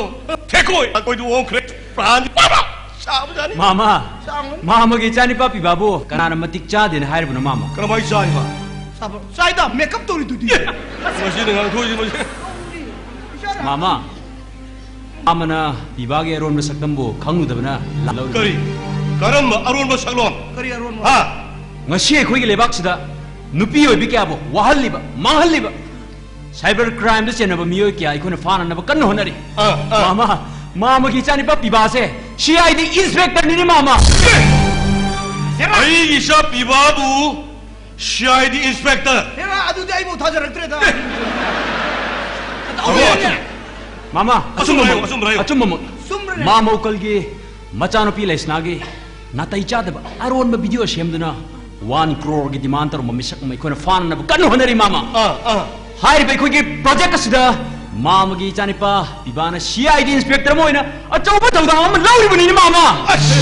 ꯊꯦꯛꯀꯣꯏ ꯑꯩꯈꯣꯏꯗ ꯑꯣꯟꯈ꯭ꯔꯦ꯫ ꯄ꯭ꯔꯥꯟ ꯄꯥꯕ ꯆꯥꯕꯖꯥꯠꯅꯤ꯫ ꯃꯥꯃ, ꯆꯥꯎꯅ꯫ ꯃꯥꯃꯒꯤ ꯏꯆꯥꯅꯤꯄꯥ ꯄꯤꯕꯥꯕꯨ ꯀꯅꯥꯅ ꯃꯇꯤꯛ ꯆꯥꯗꯦꯅ ꯍꯥꯏꯔꯤꯕꯅꯣ, ꯃꯥꯃ? ꯀꯔꯝꯍꯥꯏꯅ ꯆꯥꯔꯤꯕ? ꯆꯥꯕ-, ꯆꯥꯏꯗ, ꯃꯦꯀꯞ ꯇꯧꯔꯤꯗꯨꯗꯤ꯫ ꯑꯦ, ꯃꯁꯤꯅ ꯉꯥꯡꯊꯣꯛꯏꯁꯤ ꯃꯁꯤ꯫ ꯃꯥꯃ, ꯃꯥꯃꯅ ꯄꯤꯕꯥꯒꯤ ꯑꯔꯣꯟꯕ ꯁꯛꯇꯝꯕꯨ ꯈꯪꯂꯨꯗꯕꯅ ꯂꯥꯜꯍꯧꯔꯤꯕꯅꯤ꯫ ꯀꯔꯤ? ꯀꯔꯝꯕ ꯑꯔꯣꯟꯕ ꯁꯛꯂꯣꯟ? ꯀꯔꯤ ꯑꯔꯣꯟꯕ? ꯍꯥ? ꯉꯁꯤ ꯑꯩꯈꯣꯏꯒꯤ ꯂꯩꯕꯥꯛꯁꯤꯗ ꯅꯨꯄꯤ ꯑꯣꯏꯕꯤ ꯀꯌꯥꯕꯨ ꯋꯥꯍꯜꯂꯤꯕ, ꯃꯥꯡꯍꯜꯂꯤꯕ, ꯁꯥꯏꯕꯔ ꯀ꯭ꯔꯥꯏꯝꯗ ꯆꯦꯟꯅꯕ ꯃꯤꯑꯣꯏ ꯀꯌꯥ ꯑꯩꯈꯣꯏꯅ ꯐꯥꯅꯅꯕ ꯀꯟꯅ ꯍꯣꯠꯅꯔꯤ꯫ ꯑꯥ, ꯑꯥ꯫ ꯃꯥꯃ, ꯃꯥꯃꯒꯤ ꯏꯆꯥꯅꯤꯄꯥ ꯄꯤꯕꯥꯁꯦ ꯁꯤ ꯑꯥꯏ ꯗꯤ ꯏꯟꯁꯄꯦꯛꯇꯔꯅꯤꯅꯦ, ꯃꯥꯃ꯫ ꯑꯩꯒꯤ ꯏꯆꯥ ꯄꯤꯕꯥꯕꯨ ꯁꯤ ꯑꯥꯏ ꯗꯤ ꯏꯟꯁꯄꯦꯛꯇꯔ? ꯍꯦꯔꯥ, ꯑꯗꯨꯗꯤ ꯑꯩꯕꯨ ꯊꯥꯖꯔꯛꯇ꯭ꯔꯦꯗ꯫ ꯃꯥꯃ, ꯑꯆꯨꯝꯕ ꯑꯆꯨꯝꯕ ꯍꯥꯏꯌꯨ, ꯍꯥꯏꯌꯨ꯫ ꯑꯆꯨꯝꯕꯃꯛ꯫ ꯆꯨꯝꯕ꯭ꯔꯅꯦ? ꯃꯥ ꯃꯧꯀꯜꯒꯤ ꯃꯆꯥꯅꯨꯄꯤ ꯂꯩꯁꯅꯥꯒꯤ ꯅꯥꯇꯩ ꯆꯥꯗꯕ ꯑꯔꯣꯟꯕ ꯚꯤꯗꯤꯑꯣ ꯁꯦꯝꯗꯨꯅ ꯋꯥꯟ ꯀ꯭ꯔꯣꯔꯒꯤ ꯗꯤꯃꯥꯟ ꯇꯧꯔꯝꯕ ꯃꯤꯁꯛ ꯑꯃ ꯑꯩꯈꯣꯏꯅ ꯐꯥꯅꯅꯕ ꯀꯟꯅ ꯍꯣꯠꯅꯔꯤ, ꯃꯥꯃ꯫ ꯑꯥ, ꯑꯥ꯫ ꯍꯥꯏꯔꯤꯕ ꯑꯩꯈꯣꯏꯒꯤ ꯄ꯭ꯔꯣꯖꯦꯛ ꯑꯁꯤꯗ ꯃꯥꯃꯒꯤ ꯏꯆꯥꯅꯤꯄꯥ ꯄꯤꯕꯥꯅ ꯁꯤ ꯑꯥꯏ ꯗꯤ ꯏꯟꯁꯄꯦꯛꯇꯔ ꯑꯃ ꯑꯣꯏꯅ ꯑꯆꯧꯕ ꯊꯧꯗꯥꯡ ꯑꯃ ꯂꯧꯔꯤꯕꯅꯤꯅꯦ, ꯃꯥꯃ꯫ ꯑꯁ!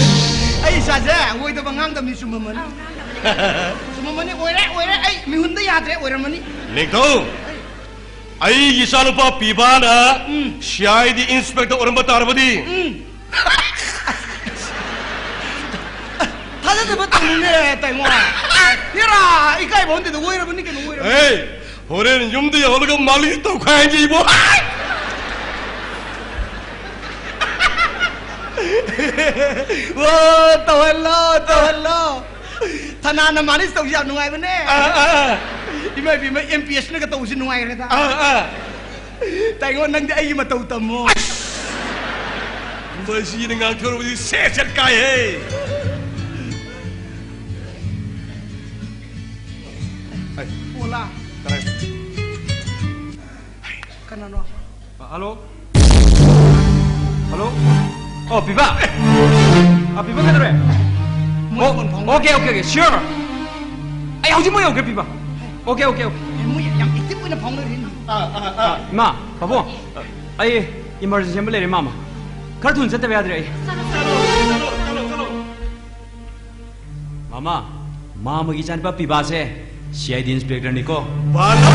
ꯑꯩ ꯏꯆꯥꯁꯦ ꯑꯣꯏꯗꯕ ꯉꯥꯡꯗꯕꯅꯤ, ꯆꯨꯝꯃꯝꯃꯅꯤ꯫ ꯆꯨꯝꯃꯝꯃꯅꯤ, ꯑꯣꯏꯔꯦ, ꯑꯣꯏꯔꯦ, ꯑꯩ ꯃꯤꯍꯨꯟꯗ ꯌꯥꯗ꯭ꯔꯦ, ꯑꯣꯏꯔꯝꯃꯅꯤ꯫ ꯅꯤꯡꯊꯧ, ꯑꯩꯒꯤ ꯏꯆꯥꯅꯨꯄꯥ ꯄꯤꯕꯥꯅ ꯎꯝ꯫ ꯁꯤ ꯑꯥꯏ ꯗꯤ ꯏꯟꯁꯄꯦꯛꯇꯔ ꯑꯣꯏꯔꯝꯕ ꯇꯥꯔꯕꯗꯤ, ꯎꯝ꯫ ꯊꯥꯖꯗꯕ ꯇꯧꯅꯨꯅꯦ, ꯇꯥꯏꯉꯣ꯫ ꯍꯦꯔꯥ, ꯏꯀꯥꯏꯕ ꯍꯣꯟꯗꯦꯗ, ꯑꯣꯏꯔꯕꯅꯤ ꯀꯩꯅꯣ, ꯑꯣꯏꯔꯕꯅꯤ꯫ ꯑꯦ, ꯍꯣꯔꯦꯟ ꯌꯨꯝꯗ ꯌꯧꯍꯜꯂꯒ ꯃꯥꯂꯤꯁ ꯇꯧꯈꯥꯏꯍꯟꯒꯦ ꯏꯕꯣ꯫ ꯑꯣ, ꯇꯧꯍꯜꯂꯣ, ꯇꯧꯍꯜꯂꯣ꯫ ꯊꯅꯥꯅ ꯃꯥꯂꯤꯁ ꯇꯧꯁꯤ ꯌꯥꯝ ꯅꯨꯡꯉꯥꯏꯕꯅꯦ꯫ ꯑꯥ, ꯑꯥ, ꯑꯥ꯫ ꯏꯃꯥ ꯏꯕꯦꯝꯃ, ꯑꯦꯝ ꯄꯤ ꯑꯦꯁꯅꯒ ꯇꯧꯕꯁꯤ ꯅꯨꯡꯉꯥꯏꯈ꯭ꯔꯦꯗ꯫ ꯑꯥ, ꯑꯥ꯫ ꯇꯥꯏꯉꯣ, ꯅꯪꯗꯤ ꯑꯩꯒꯤ ꯃꯇꯧ ꯇꯝꯃꯣ꯫ ꯃꯁꯤꯅ ꯉꯥꯡꯊꯣꯔꯛꯄꯗꯤ ꯁꯦꯠ ꯁꯦꯠ ꯀꯥꯏꯍꯦ꯫ ꯑꯣꯂꯥ꯫ ꯀꯅꯥꯅꯣ? ꯑ, ꯍꯜꯂꯣ꯫ ꯑꯣ, ꯄꯤꯕꯥ꯫ ꯑ, ꯄꯤꯕꯥ ꯀꯩꯗꯧꯔꯦ? ꯃꯣꯏ ꯑꯣ, ꯐꯣꯟ ꯐꯥꯎꯅꯔꯦ꯫ Okay, okay, okay, sure. ꯑꯩ ꯍꯧꯖꯤꯛꯃꯛ ꯌꯧꯒꯦ, ꯄꯤꯕꯥ꯫ Okay, okay, okay. ꯑꯦ, ꯃꯣꯏ ꯌꯥꯝ ꯑꯦꯛꯇꯤꯚ ꯑꯣꯏꯅ ꯐꯥꯎꯅꯔꯤ꯫ ꯑꯥ, ꯑꯥ, ꯑꯥ꯫ ꯏꯃꯥ, ꯄꯥꯕꯨꯡ, ꯑꯩ ꯏꯃꯔꯖꯦꯟꯁꯤ ꯑꯃ ꯂꯩꯔꯦ, ꯃꯥꯃ꯫ ꯈꯔ ꯊꯨꯅ ꯆꯠꯇꯕ ꯌꯥꯗ꯭ꯔꯦ ꯑꯩ꯫ ꯆꯠꯂꯣ, ꯆꯠꯂꯣ, ꯆꯠꯂꯣ, ꯆꯠꯂꯣ꯫ ꯃꯥꯃ, ꯃꯥꯃꯒꯤ ꯏꯆꯥꯅꯨꯄꯥ ꯄꯤꯕꯥꯁꯦ ꯁꯤ ꯑꯥꯏ ꯗꯤ ꯏꯟꯁꯄꯦꯛꯇꯔꯅꯤꯀꯣ꯫ ꯕꯥꯂꯣ!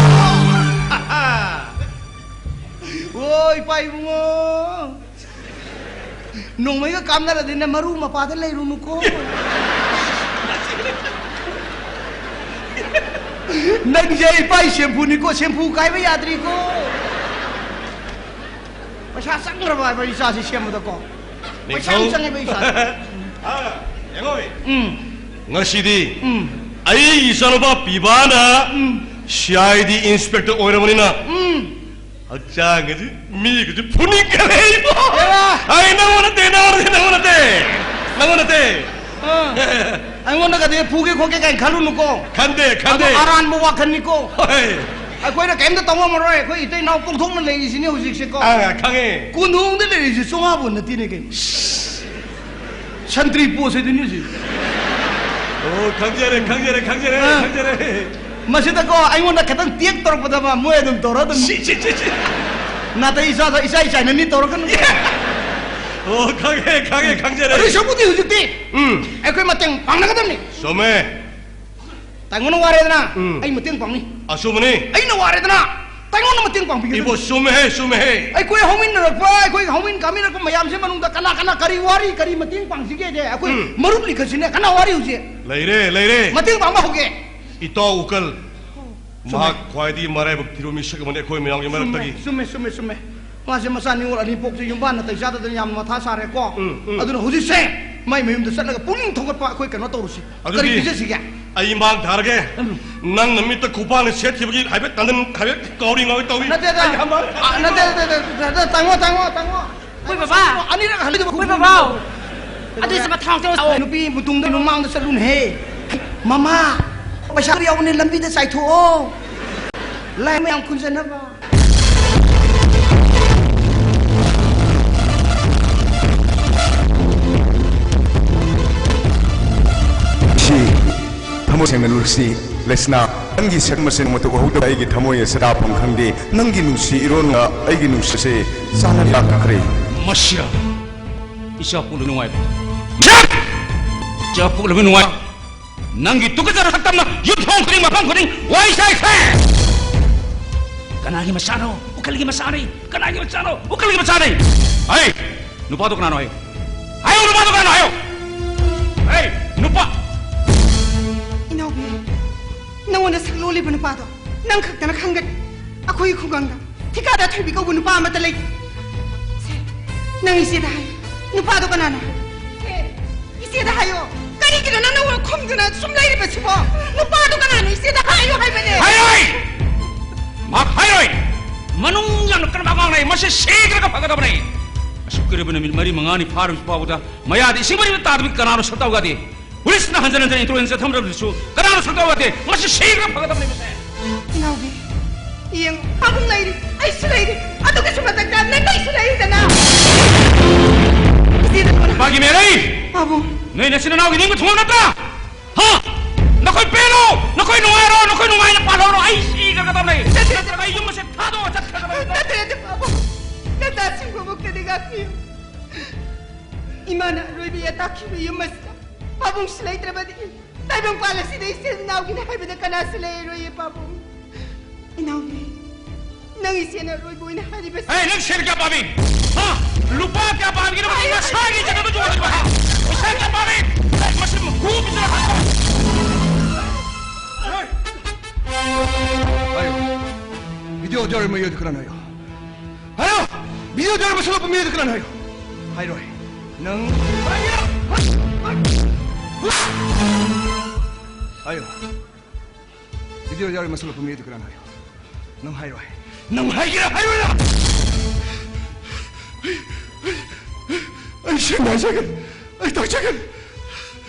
ꯑꯣ, ꯏꯄꯥ ꯏꯕꯨꯡꯉꯣ! ꯅꯣꯡꯃꯩꯒ ꯀꯥꯞꯅꯔꯗꯤ ꯅ ꯃꯔꯨ ꯃꯄꯥꯗ ꯂꯩꯔꯨꯅꯨꯀꯣ꯫ ꯅꯪꯁꯦ ꯏꯄꯥ ꯁꯦꯝꯐꯨꯅꯤꯀꯣ, ꯁꯦꯝꯐꯨ ꯀꯥꯏꯕ ꯌꯥꯗ꯭ꯔꯤꯀꯣ꯫ ꯄꯩꯁꯥ ꯆꯪꯈ꯭ꯔꯕ ꯍꯥꯏꯕ ꯏꯆꯥꯁꯤ ꯁꯦꯝꯕꯗꯀꯣ꯫ ꯄꯩꯁꯥ ꯌꯥꯝ ꯅꯤꯡꯊꯧ꯫ ꯆꯪꯉꯦꯕ ꯏꯆꯥꯁꯤ꯫ ꯑꯥ, ꯌꯦꯡꯉꯣ꯫ ꯎꯝ꯫ ꯉꯁꯤꯗꯤ ꯎꯝ꯫ ꯑꯩꯒꯤ ꯏꯆꯥꯅꯨꯄꯥ ꯄꯤꯕꯥꯅ ꯎꯝ꯫ ꯁꯤ ꯑꯥꯏ ꯗꯤ ꯏꯟꯁꯄꯦꯛꯇꯔ ꯑꯣꯏꯔꯕꯅꯤꯅ ꯎꯝ꯫ ꯍꯛꯆꯥꯡ ꯑꯁꯤ ꯃꯤꯒꯁꯨ ꯐꯨꯅꯤꯡꯈꯔꯦ ꯏꯕꯣ꯫ ꯑꯦꯔꯥ! ꯑꯩ ꯅꯪꯉꯣꯟ ꯅꯠꯇꯦ, ꯅꯪꯉꯣꯟ ꯅꯠꯇꯦ, ꯅꯪꯉꯣꯟ ꯅꯠꯇꯦ, ꯅꯪꯉꯣꯟ ꯅꯠꯇꯦ꯫ ꯑꯥ꯫ ꯑꯩꯉꯣꯟꯗꯒꯗꯤ ꯐꯨꯒꯦ ꯈꯣꯠꯀꯦ ꯀꯥꯏꯅ ꯈꯜꯂꯨꯅꯨꯀꯣ꯫ ꯈꯟꯗꯦ, ꯈꯟꯗꯦ꯫ ꯑꯗꯣ ꯑꯔꯥꯟꯕ ꯋꯥꯈꯜꯅꯤꯀꯣ꯫ ꯍꯣꯏ꯫ ꯑꯩꯈꯣꯏꯅ ꯀꯩꯝꯇ ꯇꯧ ꯉꯝꯃꯔꯣꯏ꯫ ꯑꯩꯈꯣꯏ ꯏꯇꯩ ꯏꯅꯥꯎ ꯀꯣꯛꯊꯣꯛꯅ ꯂꯩꯔꯤꯁꯤꯅꯦ ꯍꯧꯖꯤꯛꯁꯦꯀꯣ꯫ ꯑꯥ, ꯈꯪꯉꯦ꯫ ꯀꯣꯟꯊꯣꯡꯗ ꯂꯩꯔꯤꯁꯤ ꯆꯣꯉꯥꯕꯣꯟ ꯅꯠꯇꯦꯅꯦ ꯀꯩꯅꯣ꯫ ꯁꯟꯇ꯭ꯔꯤ ꯄꯣꯠꯁꯤꯗꯨꯅꯤ ꯍꯧꯖꯤꯛ꯫ ꯑꯣ, ꯈꯪꯖꯔꯦ, ꯈꯪꯖꯔꯦ, ꯈꯪꯖꯔꯦ, ꯑꯥ꯫ ꯈꯪꯖꯔꯦ꯫ ꯃꯁꯤꯗꯀꯣ ꯑꯩꯉꯣꯟꯗ ꯈꯤꯇꯪ ꯇꯦꯛ ꯇꯧꯔꯛꯄꯗꯕ ꯃꯣꯏ ꯑꯗꯨꯝ ꯇꯧꯔ ꯑꯗꯨꯝ꯫ ꯁꯤ, ꯁꯤ, ꯁꯤ, ꯁꯤ꯫ ꯅꯥꯇꯩ ꯏꯆꯥ ꯏꯆꯥꯏ ꯆꯥꯏꯅꯅꯤ ꯇꯧꯔꯛꯀꯅꯨ꯫ ꯑꯣ, ꯈꯪꯉꯦ, ꯈꯪꯉꯦ, ꯈꯪꯖꯔꯦ꯫ ꯑꯗꯨ ꯁꯔꯨꯛꯄꯨꯗꯤ ꯍꯧꯖꯤꯛꯇꯤ ꯎꯝ꯫ ꯑꯩꯈꯣꯏ ꯃꯇꯦꯡ ꯄꯥꯡꯅꯒꯗꯕꯅꯤ꯫ ꯆꯨꯝꯃꯦ꯫ ꯇꯥꯏꯉꯣꯟꯅ ꯋꯥꯔꯦꯗꯅ ꯎꯝ꯫ ꯑꯩ ꯃꯇꯦꯡ ꯄꯥꯡꯅꯤ꯫ ꯑꯆꯨꯝꯕꯅꯤ꯫ ꯑꯩꯅ ꯋꯥꯔꯦꯗꯅ ꯇꯥꯏꯉꯣꯟꯅ ꯃꯇꯦꯡ ꯄꯥꯡꯕꯤꯒꯗꯕꯅꯤ꯫ ꯏꯕꯣ, ꯆꯨꯝꯃꯦꯍꯦ, ꯆꯨꯝꯃꯦꯍꯦ꯫ ꯑꯩꯈꯣꯏ ꯍꯧꯃꯤꯟꯅꯔꯛꯄ, ꯑꯩꯈꯣꯏ ꯍꯧꯃꯤꯟ ꯀꯥꯃꯤꯟꯅꯔꯛꯄ ꯃꯌꯥꯝꯁꯤ ꯃꯅꯨꯡꯗ ꯀꯅꯥ ꯀꯅꯥ ꯀꯔꯤ ꯋꯥꯔꯤ, ꯀꯔꯤ ꯃꯇꯦꯡ ꯄꯥꯡꯁꯤꯒꯦꯁꯦ ꯑꯩꯈꯣꯏ ꯎꯝ꯫ ꯃꯔꯨꯞ ꯂꯤꯈꯠꯁꯤꯅꯦ꯫ ꯀꯅꯥ ꯋꯥꯔꯤ ꯍꯧꯖꯤꯛ? ꯂꯩꯔꯦ, ꯂꯩꯔꯦ꯫ ꯃꯇꯦꯡ ꯄꯥꯡꯕ ꯍꯧꯒꯦ꯫ ꯏꯇꯥꯎ ꯎꯀꯜ꯫ ꯆꯨꯝꯃꯦ꯫ ꯃꯍꯥꯛ ꯈ꯭ꯋꯥꯏꯗꯒꯤ ꯃꯔꯥꯏꯕꯛ ꯊꯤꯕ ꯃꯤꯁꯛ ꯑꯃꯅꯤ ꯑꯩꯈꯣꯏ ꯃꯌꯥꯝꯒꯤ ꯃꯔꯛꯇꯒꯤ꯫ ꯆꯨꯝꯃꯦ, ꯆꯨꯝꯃꯦ, ꯆꯨꯝꯃꯦ꯫ ꯃꯥꯁꯦ ꯃꯆꯥ ꯅꯤꯉꯣꯜ ꯑꯅꯤ ꯄꯣꯛꯁꯦ ꯌꯨꯝꯕꯥꯟ ꯅꯥꯇꯩ ꯆꯥꯗꯗꯅ ꯌꯥꯝꯅ ꯃꯊꯥ ꯁꯥꯔꯦꯀꯣ꯫ ꯎꯝ, ꯎꯝ꯫ ꯑꯗꯨꯅ ꯍꯧꯖꯤꯛꯁꯦ ꯃꯥꯏ ꯃꯌꯨꯝꯗ ꯆꯠꯂꯒ ꯄꯨꯛꯅꯤꯡ ꯊꯧꯒꯠꯄ ꯑꯩꯈꯣꯏ ꯀꯩꯅꯣ ꯇꯧꯔꯨꯁꯤ꯫ ꯑꯗꯨꯗꯤ ꯀꯔꯤ ꯄꯤꯖꯁꯤꯒꯦ? ꯑꯩ ꯃꯥꯡ ꯊꯥꯔꯒꯦ꯫ ꯎꯝ꯫ ꯅꯪ ꯅꯃꯤꯠꯇ ꯈꯨꯄꯥꯛꯅ ꯁꯦꯠꯈꯤꯕꯒꯤ ꯍꯥꯏꯐꯦꯠ ꯇꯟꯗꯟ, ꯍꯥꯏꯐꯦꯠ ꯀꯥꯎꯔꯤ ꯉꯥꯎꯔꯤ ꯇꯧꯔꯤ꯫ ꯅꯠꯇꯦꯗ꯫ ꯑꯩ ꯍꯝꯕ-, ꯑ, ꯅꯠꯇꯦ, ꯅꯠꯇꯦ, ꯅꯠꯇꯦ, ꯅꯠꯇꯦ, ꯇꯥꯃꯣ, ꯇꯥꯃꯣ, ꯇꯥꯃꯣ꯫ ꯑꯩꯈꯣꯏ ꯕꯕꯥ꯫ ꯑꯅꯤꯔꯛ ꯍꯜꯂꯤꯗꯨꯕꯨ ꯑꯩꯈꯣꯏ ꯕꯕꯥ꯫ ꯑꯗꯨꯏꯁꯨ ꯃꯊꯥꯡ ꯆꯠꯂꯣ꯫ ꯅꯨꯄꯤ ꯃꯇꯨꯡꯗ ꯃꯃꯥꯡꯗ ꯆꯠꯂꯨꯅꯦꯍꯦ꯫ ꯃꯃꯥ, ꯄꯩꯁꯥ ꯌꯥꯎꯕꯅꯦ, ꯂꯝꯕꯤꯗ ꯆꯥꯏꯊꯣꯛꯑꯣ꯫ ꯂꯥꯏ ꯃꯌꯥꯝ ꯈꯨꯟꯖꯅꯕ꯫ ꯁꯦꯡꯅ ꯂꯨꯔꯁꯤ꯫ ꯂꯩꯁꯅꯥ, ꯅꯪꯒꯤ ꯁꯛ ꯃꯁꯦꯟ ꯃꯇꯧ ꯎꯍꯧꯗꯕ ꯑꯩꯒꯤ ꯊꯃꯣꯏ ꯑꯁꯤ ꯇꯥꯐꯝ ꯈꯪꯗꯦ꯫ ꯅꯪꯒꯤ ꯅꯨꯡꯁꯤ ꯏꯔꯣꯟꯒ ꯑꯩꯒꯤ ꯅꯨꯡꯁꯤꯁꯦ ꯆꯥꯟꯅ ꯂꯥꯛꯈ꯭ꯔꯦ꯫ ꯃꯁꯤꯔ ꯏꯆꯥ ꯄꯣꯛꯂꯕ ꯅꯨꯡꯉꯥꯏꯕ? ꯏꯆꯥ ꯄꯣꯛꯂꯕ ꯅꯨꯡꯉꯥꯏꯕ? ꯅꯪꯒꯤ ꯇꯨꯀꯠꯆꯕ ꯁꯛꯇꯝꯅ ꯌꯨꯝꯊꯣꯡ ꯈꯨꯗꯤꯡ, ꯃꯐꯝ ꯈꯨꯗꯤꯡ ꯋꯥꯏ ꯆꯥꯏꯈ꯭ꯔꯦ꯫ ꯀꯅꯥꯒꯤ ꯃꯆꯥꯅꯣ? ꯎꯀꯜꯒꯤ ꯃꯆꯥꯅꯤ꯫ ꯀꯅꯥꯒꯤ ꯃꯆꯥꯅꯣ? ꯎꯀꯜꯒꯤ ꯃꯆꯥꯅꯤ꯫ ꯑꯩ ꯅꯨꯄꯥꯗꯣ ꯀꯅꯥꯅꯣ? ꯍꯥꯏꯌꯨ꯫ ꯍꯥꯏꯌꯨ, ꯅꯨꯄꯥꯗꯣ ꯀꯅꯥꯅꯣ? ꯍꯥꯏꯌꯨ꯫ ꯑꯩ ꯅꯨꯄꯥ꯫ ꯏꯅꯥꯎꯕꯤ, ꯅꯉꯣꯟꯗ ꯁꯛ ꯂꯣꯜꯂꯤꯕ ꯅꯨꯄꯥꯗꯣ ꯅꯪ ꯈꯛꯇꯅ ꯈꯪꯒꯅꯤ꯫ ꯑꯩꯈꯣꯏꯒꯤ ꯈꯨꯡꯒꯪꯗ ꯊꯤꯀꯥꯗꯥꯔ ꯊꯣꯏꯕꯤ ꯀꯧꯕ ꯅꯨꯄꯥ ꯑꯃꯠꯇ ꯂꯩꯇꯦ꯫ ꯁꯦ, ꯅꯪ ꯏꯆꯦꯗ ꯍꯥꯏꯌꯨ, ꯅꯨꯄꯥꯗꯣ ꯀꯅꯥꯅꯣ? ꯁꯦ, ꯏꯆꯦꯗ ꯍꯥꯏꯌꯣ꯫ ꯀꯔꯤꯒꯤꯅꯣ ꯅꯪꯅ ꯋꯥ ꯈꯨꯝꯗꯨꯅ ꯁꯨꯝ ꯂꯩꯔꯤꯕꯁꯤꯕꯣ? ꯅꯨꯄꯥꯗꯣ ꯀꯅꯥꯅꯣ? ꯏꯆꯦꯗ ꯍꯥꯏꯌꯣ ꯍꯥꯏꯕꯅꯦ꯫ ꯍꯥꯏꯔꯣꯏ! ꯃꯍꯥꯛ ꯍꯥꯏꯔꯣꯏ! ꯃꯅꯨꯡ ꯌꯥꯝꯅ ꯀꯟꯕ ꯑꯉꯥꯡꯅꯦ꯫ ꯃꯁꯤ ꯁꯤꯈ꯭ꯔꯒ ꯐꯒꯗꯕꯅꯦ꯫ ꯑꯁꯨꯛ ꯀꯨꯏꯔꯕ ꯅꯨꯃꯤꯠ ꯃꯔꯤ ꯃꯉꯥꯅꯤ ꯐꯥꯔꯕꯁꯨ ꯐꯥꯎꯕꯗ ꯃꯌꯥꯗ ꯏꯁꯤꯡ ꯃꯔꯤꯗ ꯇꯥꯗꯕꯤ ꯀꯅꯥꯅꯣ ꯁꯛꯇꯥꯎ ꯌꯥꯗꯦ? ꯄꯨꯂꯤꯁꯅ ꯍꯟꯖꯟ ꯍꯟꯖꯟ ꯏꯟꯇ꯭ꯔꯣꯒꯦꯁꯟ ꯆꯠꯊꯝꯗ꯭ꯔꯕꯁꯨ ꯀꯅꯥꯅꯣ ꯁꯛꯇꯥꯎ ꯌꯥꯗꯦ? ꯃꯁꯤ ꯁꯤꯈ꯭ꯔꯒ ꯐꯒꯗꯕꯅꯦ ꯃꯁꯦ꯫ ꯏꯅꯥꯎꯕꯤ, ꯌꯦꯡꯉꯨ, ꯄꯥꯕꯨꯡ ꯂꯩꯔꯤ, ꯑꯩꯁꯨ ꯂꯩꯔꯤ, ꯑꯗꯨꯒꯤꯁꯨ ꯃꯊꯛꯇ ꯅꯪ ꯑꯩꯁꯨ ꯂꯩꯔꯤꯗꯅ꯫ ꯏꯆꯦꯗ ꯀꯣꯟꯅ ꯃꯥꯒꯤ ꯃꯦꯔꯩ! ꯄꯥꯕꯨꯡ꯫ ꯅꯣꯏ ꯅꯆꯤꯟ ꯅꯅꯥꯎꯒꯤ ꯅꯤꯡꯕ ꯊꯨꯡꯂꯕ ꯅꯠꯇ꯭ꯔꯥ? ꯍꯥ? ꯅꯈꯣꯏ ꯄꯦꯜꯂꯣ! ꯅꯈꯣꯏ ꯅꯨꯡꯉꯥꯏꯔꯣ! ꯅꯈꯣꯏ ꯅꯨꯡꯉꯥꯏꯅ ꯄꯥꯜꯍꯧꯔꯣ! ꯑꯩ ꯁꯤꯈ꯭ꯔꯒꯗꯕꯅꯦ! ꯅꯠꯇ꯭ꯔꯒ ꯑꯩ ꯌꯨꯝ ꯑꯁꯦ ꯊꯥꯗꯣꯛꯑ ꯆꯠꯈ꯭ꯔꯒꯗꯕꯅꯦ! ꯅꯠꯇ꯭ꯔꯗꯤ ꯄꯥꯕꯨꯡ, ꯅꯆꯥꯁꯤꯡꯕꯨ ꯑꯃꯨꯛꯇꯗꯤ ꯉꯥꯛꯄꯤꯌꯨ꯫ ꯏꯃꯥꯅ ꯑꯔꯣꯏꯕ ꯌꯥꯇꯥꯛꯈꯤꯕ ꯌꯨꯝ ꯑꯁꯤꯗ ꯄꯥꯕꯨꯡꯁꯨ ꯂꯩꯇ꯭ꯔꯕꯗꯤ ꯇꯥꯏꯕꯪꯄꯥꯜ ꯑꯁꯤꯗ ꯏꯆꯤꯜ ꯏꯅꯥꯎꯒꯤꯅꯤ ꯍꯥꯏꯕꯗ ꯀꯅꯥꯁꯨ ꯂꯩꯔꯣꯏꯌꯦ ꯄꯥꯕꯨꯡ꯫ ꯏꯅꯥꯎꯅꯦ, ꯅꯪ ꯏꯆꯦꯅ ꯑꯔꯣꯏꯕ ꯑꯣꯏꯅ ꯍꯥꯏꯔꯤꯕꯁꯤ꯫ ꯑꯦ, ꯅꯪ ꯁꯦꯜ ꯀꯌꯥ ꯄꯥꯝꯃꯤ? ꯍꯥ? ꯂꯨꯄꯥ ꯀꯌꯥ ꯄꯥꯝꯒꯦ? ꯅꯪ ꯅꯁꯥꯒꯤ ꯖꯒꯥꯗ ꯌꯣꯜꯂꯤꯕ, ꯍꯥ? ꯄꯩꯁꯥ ꯀꯌꯥ ꯄꯥꯝꯃꯤ? ꯑꯦ, ꯃꯁꯤ ꯃꯈꯨ ꯄꯤꯖꯔ ꯍꯥꯏꯌꯣ꯫ ꯚꯤꯗꯤꯑꯣ ꯌꯥꯎꯔꯤ ꯃꯌꯨꯝꯗ ꯀꯅꯥꯅꯣ ꯍꯥꯏꯌꯣ? ꯍꯥꯏꯌꯣ! ꯚꯤꯗꯤꯑꯣ ꯌꯥꯎꯔꯤ ꯃꯁꯥ ꯂꯣꯛꯄ ꯃꯤꯗ ꯀꯅꯥꯅꯣ ꯍꯥꯏꯌꯣ? ꯍꯥꯏꯔꯣꯏ꯫ ꯅꯪ ꯍꯥꯏꯌꯣ꯫ ꯚꯤꯗꯤꯑꯣ ꯌꯥꯎꯔꯤ ꯃꯁꯥ ꯂꯣꯛꯄ ꯃꯤꯗ ꯀꯅꯥꯅꯣ ꯍꯥꯏꯌꯣ? ꯅꯪ ꯍꯥꯏꯔꯣꯏ꯫ ꯅꯪ ꯍꯥꯏꯒꯦꯔꯥ ꯍꯥꯏꯔꯣꯏꯔꯥ? ꯑꯩ ꯁꯦꯡꯅ ꯍꯥꯏꯖꯒꯦ꯫ ꯑꯩ ꯇꯥꯛꯆꯒꯦ꯫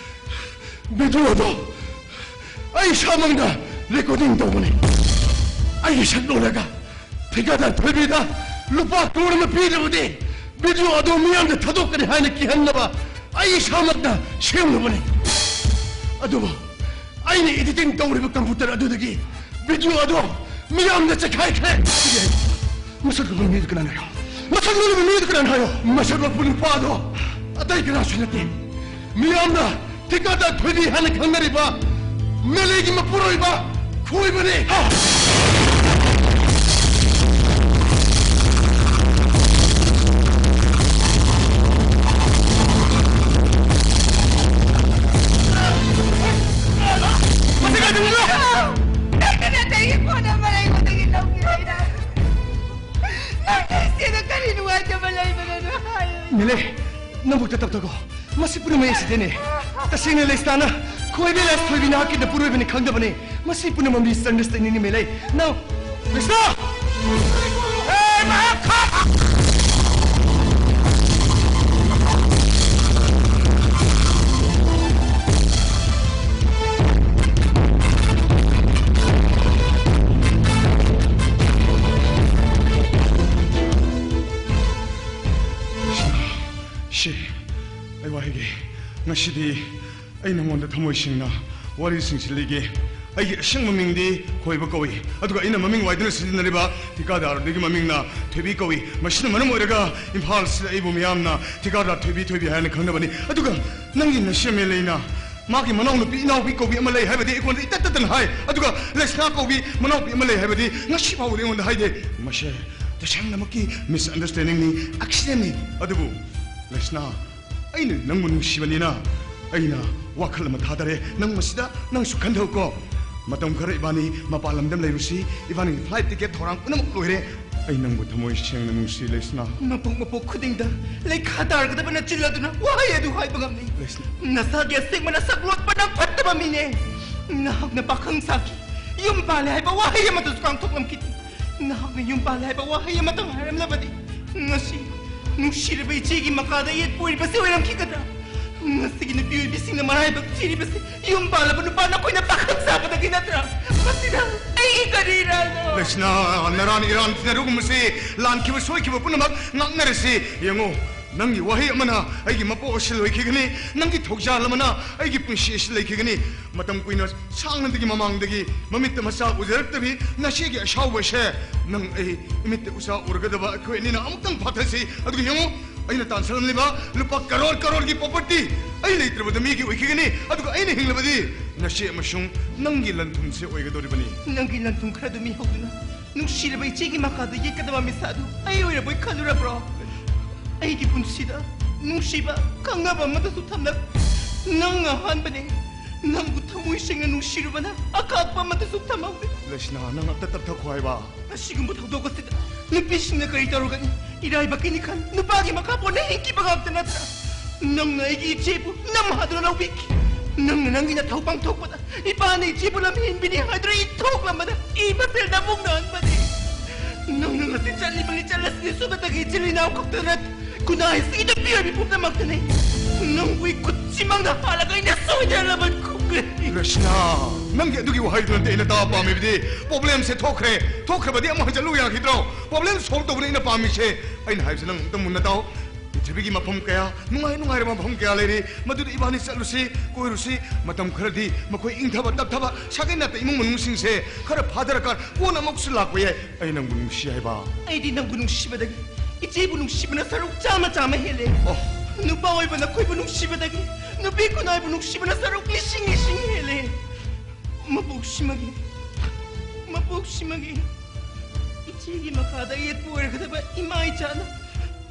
ꯚꯤꯗꯤꯑꯣꯗꯣ ꯑꯩ ꯏꯁꯥꯃꯛꯅ ꯔꯦꯀꯣꯔꯗꯤꯡ ꯇꯧꯕꯅꯤ꯫ ꯑꯩꯒꯤ ꯁꯛ ꯂꯣꯜꯂꯒ ꯊꯤꯀꯥꯗꯥꯔ ꯊꯣꯏꯕꯤꯗ ꯂꯨꯄꯥ ꯀ꯭ꯔꯣꯔ ꯑꯃ ꯄꯤꯗ꯭ꯔꯕꯗꯤ ꯚꯤꯗꯤꯑꯣ ꯑꯗꯨ ꯃꯤꯌꯥꯝꯗ ꯊꯥꯗꯣꯛꯀꯅꯤ ꯍꯥꯏꯅ ꯀꯤꯍꯟꯅꯕ ꯑꯩ ꯏꯁꯥꯃꯛꯅ ꯁꯦꯝꯂꯨꯕꯅꯤ꯫ ꯑꯗꯨꯕꯨ ꯑꯩꯅ editing ꯇꯧꯔꯤꯕ computer ꯑꯗꯨꯗꯒꯤ video ꯑꯗꯣ ꯃꯤꯌꯥꯝꯅ ꯆꯦꯛꯈꯥꯏꯈ꯭ꯔꯦ꯫ ꯃꯁꯛ ꯂꯣꯏꯕ ꯃꯤꯗꯨ ꯀꯅꯥꯅꯣ ꯍꯥꯏꯌꯣ? ꯃꯁꯛ ꯂꯣꯏꯕ ꯃꯤꯗꯨ ꯀꯅꯥꯅꯣ ꯍꯥꯏꯌꯣ? ꯃꯁꯛ ꯂꯣꯏꯕ ꯅꯨꯄꯥꯗꯣ ꯑꯇꯩ ꯀꯅꯥꯁꯨ ꯅꯠꯇꯦ꯫ ꯃꯤꯌꯥꯝꯅ ꯊꯤꯀꯥꯗꯥꯔ ꯊꯣꯏꯕꯤ ꯍꯥꯏꯅ ꯈꯪꯅꯔꯤꯕ ꯃꯦꯂꯩꯒꯤ ꯃꯄꯨꯔꯣꯏꯕ ꯈꯣꯏꯕꯅꯤ꯫ ꯃꯁꯤ ꯀꯥꯏꯗ ꯎꯕ꯭ꯔꯥ? ꯅꯪꯅ ꯅꯇꯩꯒꯤ ꯄꯣꯠ ꯑꯃ ꯑꯩꯉꯣꯟꯗꯒꯤ ꯂꯧꯈꯤꯕ ꯅꯪ꯫ ꯅꯪꯒꯤ ꯏꯆꯦꯗ ꯀꯔꯤ ꯅꯨꯡꯉꯥꯏꯇꯕ ꯂꯩꯕꯅꯣ ꯍꯥꯏꯌꯨ꯫ ꯃꯦꯂꯩ, ꯅꯕꯨꯛꯇ ꯇꯞꯊꯈꯣ꯫ ꯃꯁꯤ ꯄꯨꯝꯅꯃꯛ ꯑꯦꯛꯁꯤꯗꯦꯟꯅꯤ꯫ ꯇꯁꯦꯡꯅ ꯂꯩꯁꯅꯥꯅ ꯈꯣꯏꯕꯤ ꯂꯥꯁ ꯊꯣꯏꯕꯤ ꯅꯍꯥꯛꯀꯤ ꯅꯄꯨꯔꯣꯏꯕꯅꯤ ꯈꯪꯗꯕꯅꯤ꯫ ꯃꯁꯤ ꯄꯨꯝꯅꯃꯛ misunderstanding ꯅꯤ ꯃꯦꯂꯩ꯫ ꯅꯪ, ꯂꯩꯁꯅꯥ! ꯍꯦ, ꯃꯍꯥꯛ ꯈꯥ-, ꯁꯤ, ꯑꯩ ꯋꯥ ꯍꯥꯏꯒꯦ꯫ ꯉꯁꯤꯗꯤ ꯑꯩ ꯅꯉꯣꯟꯗ ꯊꯃꯣꯏ ꯁꯦꯡꯅ ꯋꯥꯔꯤꯁꯤꯡꯁꯤ ꯂꯤꯒꯦ꯫ ꯑꯩꯒꯤ ꯑꯁꯦꯡꯕ ꯃꯤꯡꯗꯤ ꯈꯣꯏꯕ ꯀꯧꯏ, ꯑꯗꯨꯒ ꯑꯩꯅ ꯃꯃꯤꯡ ꯋꯥꯏꯗꯨꯅ ꯁꯤꯖꯤꯟꯅꯔꯤꯕ ꯊꯤꯀꯥꯗꯥꯔꯗꯨꯒꯤ ꯃꯃꯤꯡꯅ ꯊꯣꯏꯕꯤ ꯀꯧꯏ꯫ ꯃꯁꯤꯅ ꯃꯔꯝ ꯑꯣꯏꯔꯒ ꯏꯝꯐꯥꯜꯁꯤꯗ ꯑꯩꯕꯨ ꯃꯤꯌꯥꯝꯅ ꯊꯤꯀꯥꯗꯥꯔ ꯊꯣꯏꯕꯤ, ꯊꯣꯏꯕꯤ ꯍꯥꯏꯅ ꯈꯪꯅꯕꯅꯤ꯫ ꯑꯗꯨꯒ ꯅꯪꯒꯤ ꯅꯁꯤ ꯑꯦꯝ ꯑꯦꯜ ꯑꯦꯅ ꯃꯥꯒꯤ ꯃꯅꯥꯎꯅꯨꯄꯤ ꯏꯅꯥꯎꯄꯤ ꯀꯧꯕꯤ ꯑꯃ ꯂꯩ ꯍꯥꯏꯕꯗꯤ ꯑꯩꯉꯣꯟꯗ ꯏꯇꯠ ꯇꯠꯇꯅ ꯍꯥꯏ, ꯑꯗꯨꯒ ꯂꯩꯁꯅꯥ ꯀꯧꯕꯤ ꯃꯅꯥꯎꯄꯤ ꯑꯃ ꯂꯩ ꯍꯥꯏꯕꯗꯤ ꯉꯁꯤ ꯐꯥꯎꯕꯗ ꯑꯩꯉꯣꯟꯗ ꯍꯥꯏꯗꯦ꯫ ꯃꯁꯦ ꯇꯁꯦꯡꯅꯃꯛꯀꯤ misunderstanding ꯅꯤ, accident ꯅꯤ꯫ ꯑꯗꯨꯕꯨ ꯂꯩꯁꯅꯥ, ꯑꯩꯅ ꯅꯪꯕꯨ ꯅꯨꯡꯁꯤꯕꯅꯤꯅ ꯑꯩꯅ ꯋꯥꯈꯜ ꯑꯃ ꯊꯥꯗꯔꯦ꯫ ꯅꯪ ꯃꯁꯤꯗ ꯅꯪꯁꯨ ꯈꯟꯊꯧꯀꯣ꯫ ꯃꯇꯝ ꯈꯔ ꯏꯕꯥꯅꯤ ꯃꯄꯥꯟ ꯂꯝꯗ ꯂꯩꯔꯨꯁꯤ꯫ ꯏꯕꯥꯅꯤꯒꯤ flight ticket ꯊꯧꯔꯥꯡ ꯄꯨꯝꯅꯃꯛ ꯂꯣꯏꯔꯦ꯫ ꯑꯩ ꯅꯪꯕꯨ ꯊꯃꯣꯏ ꯁꯦꯡꯅ ꯅꯨꯡꯁꯤ, ꯂꯩꯁꯅꯥ꯫ ꯃꯄꯣꯛ ꯃꯄꯣꯛ ꯈꯨꯗꯤꯡꯗ ꯂꯩꯈꯥ ꯇꯥꯔꯒꯗꯕ ꯅꯆꯤꯜ ꯑꯗꯨꯅ ꯋꯥꯍꯩ ꯑꯗꯨ ꯍꯥꯏꯕ ꯉꯝꯂꯤ꯫ ꯂꯩꯁꯅꯥ꯫ ꯅꯁꯥꯒꯤ ꯑꯁꯦꯡꯕ ꯅꯁꯛ ꯂꯣꯠꯄ ꯅꯪ ꯐꯠꯇꯕ ꯃꯤꯅꯦ꯫ ꯅꯍꯥꯛꯅ ꯄꯥꯈꯪ ꯁꯥꯈꯤ, ꯌꯨꯝ ꯄꯥꯜꯂꯦ ꯍꯥꯏꯕ ꯋꯥꯍꯩ ꯑꯃꯠꯇꯁꯨ ꯉꯥꯡꯊꯣꯛꯂꯝꯈꯤꯗꯦ꯫ ꯅꯍꯥꯛꯅ ꯌꯨꯝ ꯄꯥꯜꯂꯦ ꯍꯥꯏꯕ ꯋꯥꯍꯩ ꯑꯃꯇꯪ ꯍꯥꯏꯔꯝꯂꯕꯗꯤ ꯉꯁꯤ ꯅꯨꯡꯁꯤꯔꯕ ꯏꯆꯦꯒꯤ ꯃꯀꯥꯗ ꯌꯦꯠ ꯄꯣꯏꯔꯤꯕꯁꯤ ꯑꯣꯏꯔꯝꯈꯤꯒꯗ꯭ꯔꯥ? ꯉꯁꯤꯒꯤ ꯅꯨꯄꯤ ꯑꯣꯏꯕꯤꯁꯤꯡꯅ ꯃꯔꯥꯏꯕꯛ ꯊꯤꯔꯤꯕꯁꯤ ꯌꯨꯝ ꯄꯥꯜꯂꯕ ꯅꯨꯄꯥ ꯅꯈꯣꯏꯅ ꯄꯥꯈꯪ ꯁꯥꯕꯗꯒꯤ ꯅꯠꯇ꯭ꯔꯥ? ꯃꯁꯤꯗ ꯑꯩꯒꯤ ꯀꯔꯤ ꯏꯔꯥꯜꯅꯣ? ꯂꯩꯁꯅꯥ, ꯅꯔꯥꯟ ꯏꯔꯥꯟ ꯇꯤꯟꯅꯔꯨꯒꯨꯝꯕꯁꯤ, ꯂꯥꯟꯈꯤꯕ ꯁꯣꯏꯈꯤꯕ ꯄꯨꯝꯅꯃꯛ ꯉꯥꯛꯅꯔꯁꯤ꯫ ꯌꯦꯡꯉꯨ, ꯅꯪꯒꯤ ꯋꯥꯍꯩ ꯑꯃꯅ ꯑꯩꯒꯤ ꯃꯄꯣꯛ ꯑꯁꯤ ꯂꯣꯏꯈꯤꯒꯅꯤ, ꯅꯪꯒꯤ ꯊꯧꯖꯥꯜ ꯑꯃꯅ ꯑꯩꯒꯤ ꯄꯨꯟꯁꯤ ꯑꯁꯤ ꯂꯩꯈꯤꯒꯅꯤ꯫ ꯃꯇꯝ ꯀꯨꯏꯅ ꯁꯥꯡꯅꯗꯒꯤ ꯃꯃꯥꯡꯗꯒꯤ ꯃꯃꯤꯠꯇ ꯃꯆꯥ ꯎꯖꯔꯛꯇꯕꯤ ꯅꯆꯦꯒꯤ ꯑꯁꯥꯎꯕ ꯑꯁꯦ ꯅꯪ ꯑꯩ ꯏꯃꯤꯠꯇ ꯎꯆꯥ ꯎꯔꯒꯗꯕ ꯑꯩꯈꯣꯏ ꯑꯅꯤꯅ ꯑꯃꯨꯛꯇꯪ ꯐꯥꯊꯁꯤ꯫ ꯑꯗꯨꯒ ꯌꯦꯡꯉꯨ, ꯑꯩꯅ ꯇꯥꯟꯁꯤꯜꯂꯝꯂꯤꯕ ꯂꯨꯄꯥ ꯀꯔꯣꯔ ꯀꯔꯣꯔꯒꯤ property ꯑꯩ ꯂꯩꯇ꯭ꯔꯕꯗ ꯃꯤꯒꯤ ꯑꯣꯏꯈꯤꯒꯅꯤ, ꯑꯗꯨꯒ ꯑꯩꯅ ꯍꯤꯡꯂꯕꯗꯤ ꯅꯆꯦ ꯑꯃꯁꯨꯡ ꯅꯪꯒꯤ ꯂꯟ ꯊꯨꯝꯁꯦ ꯑꯣꯏꯒꯗꯧꯔꯤꯕꯅꯤ꯫ ꯅꯪꯒꯤ ꯂꯟ ꯊꯨꯝ ꯈꯔꯗꯨ ꯃꯤꯍꯧꯗꯨꯅ ꯅꯨꯡꯁꯤꯔꯕ ꯏꯆꯦꯒꯤ ꯃꯈꯥꯗ ꯌꯦꯠꯀꯗꯕ ꯃꯤꯁꯛ ꯑꯗꯨ ꯑꯩ ꯑꯣꯏꯔꯕꯣꯏ ꯈꯜꯂꯨꯔꯕ꯭ꯔꯣ? ꯑꯩꯒꯤ ꯄꯨꯟꯁꯤꯗ ꯅꯨꯡꯁꯤꯕ ꯈꯪꯅꯕ ꯑꯃꯠꯇꯁꯨ ꯊꯝꯂꯛ꯫ ꯅꯪ ꯑꯍꯥꯟꯕꯅꯦ꯫ ꯅꯪꯕꯨ ꯊꯃꯣꯏ ꯁꯦꯡꯅ ꯅꯨꯡꯁꯤꯔꯨꯕꯅ ꯑꯀꯥꯛꯄ ꯑꯃꯠꯇꯁꯨ ꯊꯝꯍꯧꯗꯦ꯫ ꯂꯩꯁꯅꯥ, ꯅꯪ ꯑꯝꯇ ꯇꯞꯊꯈꯣ ꯍꯥꯏꯕ꯫ ꯑꯁꯤꯒꯨꯝꯕ ꯊꯧꯗꯣꯛ ꯑꯁꯤꯗ ꯅꯨꯄꯤꯁꯤꯡꯅ ꯀꯔꯤ ꯇꯧꯔꯒꯅꯤ? ꯏꯔꯥꯏꯕꯛꯀꯤꯅꯤ ꯈꯟ ꯅꯨꯄꯥꯒꯤ ꯃꯈꯥ ꯄꯣꯟꯅ ꯍꯤꯡꯈꯤꯕ ꯉꯥꯛꯇ ꯅꯠꯇ꯭ꯔꯥ? ꯅꯪꯅ ꯑꯩꯒꯤ ꯏꯆꯦꯕꯨ ꯅꯝꯍꯥꯗꯨꯅ ꯂꯧꯕꯤꯈꯤ꯫ ꯅꯪꯅ ꯅꯪꯒꯤ ꯅꯊꯧ ꯄꯥꯡꯊꯣꯛꯄꯗ ꯏꯄꯥꯅ ꯏꯆꯦꯕꯨ ꯂꯝꯍꯦꯟꯕꯤꯅꯤ ꯍꯥꯏꯗꯨꯅ ꯏꯊꯣꯛꯂꯝꯕꯗ ꯏ ꯃꯁꯦꯜꯗ ꯃꯨꯛꯅꯍꯟꯕꯅꯤ꯫ ꯅꯪꯅ ꯉꯁꯤ ꯆꯠꯂꯤꯕ ꯂꯤꯆꯠ ꯑꯁꯤꯗꯤ ꯁꯨꯞꯅꯇꯒꯤ ꯏꯆꯤꯜ ꯏꯅꯥꯎ ꯈꯛꯇ ꯅꯠꯇꯦ, ꯈꯨꯟꯅꯥꯏꯁꯤꯒꯤ ꯅꯨꯄꯤ ꯑꯣꯏꯕꯤ ꯄꯨꯝꯅꯃꯛꯇꯅꯤ꯫ ꯅꯪꯕꯨ ꯏꯈꯨꯠꯁꯤꯃꯛꯅ ꯍꯥꯠꯂꯒ ꯑꯩꯅ ꯁꯣꯏꯗꯅ ꯂꯃꯟ ꯈꯨꯝꯒꯅꯤ꯫ ꯔꯆꯅꯥ, ꯅꯪꯒꯤ ꯑꯗꯨꯒꯤ ꯋꯥꯍꯩꯗꯨ ꯅꯠꯇꯦ ꯑꯩꯅ ꯇꯥꯕ ꯄꯥꯝꯃꯤꯕꯗꯤ꯫ Problemꯁꯦ ꯊꯣꯛꯈ꯭ꯔꯦ, ꯊꯣꯛꯈ꯭ꯔꯕꯗꯤ ꯑꯃꯨꯛ ꯍꯟꯖꯤꯜꯂꯨ ꯌꯥꯈꯤꯗ꯭ꯔꯣ? Problem solve ꯇꯧꯕꯅꯤ ꯑꯩꯅ ꯄꯥꯝꯃꯤꯁꯦ꯫ ꯑꯩꯅ ꯍꯥꯏꯕꯁꯦ ꯅꯪ ꯑꯝꯇ ꯃꯨꯟꯅ ꯇꯥꯎ꯫ ꯄ꯭ꯔꯤꯊꯤꯕꯤꯒꯤ ꯃꯐꯝ ꯀꯌꯥ, ꯅꯨꯡꯉꯥꯏ ꯅꯨꯡꯉꯥꯏꯔꯕ ꯃꯐꯝ ꯀꯌꯥ ꯂꯩꯔꯤ, ꯃꯗꯨꯗ ꯏꯕꯥꯅꯤ ꯆꯠꯂꯨꯁꯤ, ꯀꯣꯏꯔꯨꯁꯤ꯫ ꯃꯇꯝ ꯈꯔꯗꯤ ꯃꯈꯣꯏ ꯏꯪꯊꯕ ꯇꯞꯊꯕ, ꯁꯥꯒꯩ ꯅꯥꯇꯩ ꯏꯃꯨꯡ ꯃꯅꯨꯡꯁꯤꯡꯁꯦ ꯈꯔ ꯐꯥꯊꯔꯀꯥꯟ ꯀꯣꯟꯅ ꯑꯃꯨꯛꯁꯨ ꯂꯥꯛꯄ ꯌꯥꯏ꯫ ꯑꯩ ꯅꯪꯕꯨ ꯅꯨꯡꯁꯤ ꯍꯥꯏꯕ꯫ ꯑꯩꯗꯤ ꯅꯪꯕꯨ ꯅꯨꯡꯁꯤꯕꯗꯒꯤ ꯏꯆꯦꯕꯨ ꯅꯨꯡꯁꯤꯕꯅ ꯁꯔꯨꯛ ꯆꯥꯝꯃ ꯆꯥꯝꯃ ꯍꯦꯜꯂꯦ꯫ ꯑꯣ꯫ ꯅꯨꯄꯥ ꯑꯣꯏꯕ ꯅꯈꯣꯏꯕꯨ ꯅꯨꯡꯁꯤꯕꯗꯒꯤ ꯅꯨꯄꯤ ꯈꯨꯟꯅꯥꯏꯕꯨ ꯅꯨꯡꯁꯤꯕꯅ ꯁꯔꯨꯛ ꯂꯤꯁꯤꯡ ꯂꯤꯁꯤꯡ ꯍꯦꯜꯂꯦ꯫ ꯃꯄꯣꯛꯁꯤꯃꯒꯤ, ꯃꯄꯣꯛꯁꯤꯃꯒꯤ ꯏꯆꯦꯒꯤ ꯃꯈꯥꯗ ꯌꯦꯠꯄ ꯑꯣꯏꯔꯒꯗꯕ ꯏꯃꯥ ꯏꯆꯥꯅ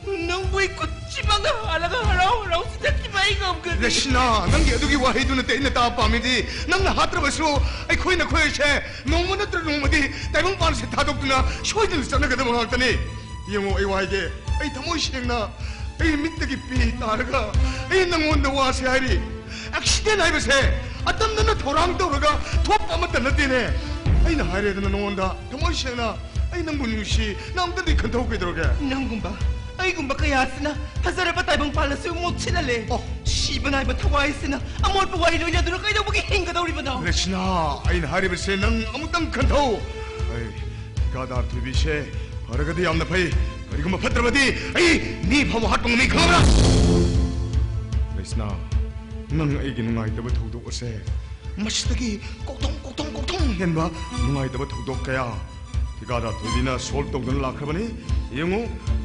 ꯅꯪꯕꯨ ꯏꯈꯨꯠꯁꯤꯃꯛꯅ ꯍꯥꯜꯂꯒ ꯍꯔꯥꯎ ꯍꯔꯥꯎ ꯆꯠꯈꯤꯕ ꯑꯩ ꯉꯝꯒꯅꯤ꯫ ꯔꯦꯁꯤꯅꯥ, ꯅꯪꯒꯤ ꯑꯗꯨꯒꯤ ꯋꯥꯍꯩꯗꯨ ꯅꯠꯇꯦ ꯑꯩꯅ ꯇꯥꯕ ꯄꯥꯝꯃꯤꯗꯤ꯫ ꯅꯪꯅ ꯍꯥꯠꯇ꯭ꯔꯕꯁꯨ ꯑꯩꯈꯣꯏ ꯅꯈꯣꯏꯁꯦ ꯅꯣꯡꯃ ꯅꯠꯇ꯭ꯔ ꯅꯣꯡꯃꯗꯤ ꯇꯥꯏꯕꯪꯄꯥꯟꯁꯦ ꯊꯥꯗꯣꯛꯇꯨꯅ ꯁꯣꯏꯗꯅ ꯆꯠꯅꯒꯗꯕ ꯉꯥꯛꯇꯅꯤ꯫ ꯌꯦꯡꯉꯣ, ꯑꯩ ꯋꯥ ꯍꯥꯏꯒꯦ, ꯑꯩ ꯊꯃꯣꯏ ꯁꯦꯡꯅ ꯑꯩ ꯃꯤꯠꯇꯒꯤ ꯄꯤ ꯇꯥꯔꯒ ꯑꯩ ꯅꯪꯉꯣꯟꯗ ꯋꯥꯁꯦ ꯍꯥꯏꯔꯤ꯫ Accident ꯍꯥꯏꯕꯁꯦ ꯑꯇꯝꯅꯅ ꯊꯧꯔꯥꯡ ꯇꯧꯔꯒ ꯊꯣꯛꯄ ꯑꯃꯠꯇ ꯅꯠꯇꯦꯅꯦ꯫ ꯑꯩꯅ ꯍꯥꯏꯔꯦꯗꯅ ꯅꯉꯣꯟꯗ ꯊꯃꯣꯏ ꯁꯦꯡꯅ ꯑꯩ ꯅꯪꯕꯨ ꯅꯨꯡꯁꯤ, ꯅꯪ ꯑꯝꯇꯗꯤ ꯈꯟꯊꯧ ꯀꯩꯗꯧꯔꯒꯦ? ꯅꯪꯒꯨꯝꯕ, ꯑꯩꯒꯨꯝꯕ ꯀꯌꯥꯁꯤꯅ ꯐꯖꯔꯕ ꯇꯥꯏꯕꯪ ꯄꯥꯜꯂꯁꯨ ꯃꯣꯠꯁꯤꯜꯍꯜꯂꯦ꯫ ꯑꯣ꯫ ꯁꯤꯕ ꯅꯥꯏꯕ ꯊꯋꯥꯏꯁꯤꯅ ꯑꯃꯣꯠꯄ ꯋꯥꯔꯤ ꯂꯣꯏꯅꯗꯨꯅ ꯀꯩꯗꯧꯕꯒꯤ ꯍꯤꯡꯒꯗꯧꯔꯤꯕꯅꯣ? ꯔꯦꯁꯤꯅꯥ, ꯑꯩꯅ ꯍꯥꯏꯔꯤꯕꯁꯦ ꯅꯪ ꯑꯃꯨꯛꯇꯪ ꯈꯟꯊꯧ꯫ ꯑꯩ ꯒꯥꯗꯥ ꯊꯣꯏꯕꯤꯁꯦ ꯐꯔꯒꯗꯤ ꯌꯥꯝꯅ ꯐꯩ꯫ ꯀꯔꯤꯒꯨꯝꯕ ꯐꯠꯇ꯭ꯔꯕꯗꯤ ꯑꯩ ꯃꯤ ꯐꯥꯎꯕ ꯍꯥꯠꯄ ꯉꯝꯃꯤ, ꯈꯪꯕ꯭ꯔꯥ? ꯂꯩꯁꯅꯥ, ꯅꯪ ꯑꯩꯒꯤ ꯅꯨꯡꯉꯥꯏꯇꯕ ꯊꯧꯗꯣꯛ ꯑꯁꯦ ꯃꯁꯤꯗꯒꯤ ꯀꯣꯛꯊꯣꯡ, ꯀꯣꯛꯊꯣꯡ, ꯀꯣꯛꯊꯣꯡ ꯍꯦꯟꯕ ꯅꯨꯡꯉꯥꯏꯇꯕ ꯊꯧꯗꯣꯛ ꯀꯌꯥ ꯊꯤꯀꯥꯗꯥꯔ ꯊꯣꯏꯕꯤꯅ solve ꯇꯧꯗꯨꯅ ꯂꯥꯛꯈ꯭ꯔꯕꯅꯤ꯫ ꯌꯦꯡꯉꯨ,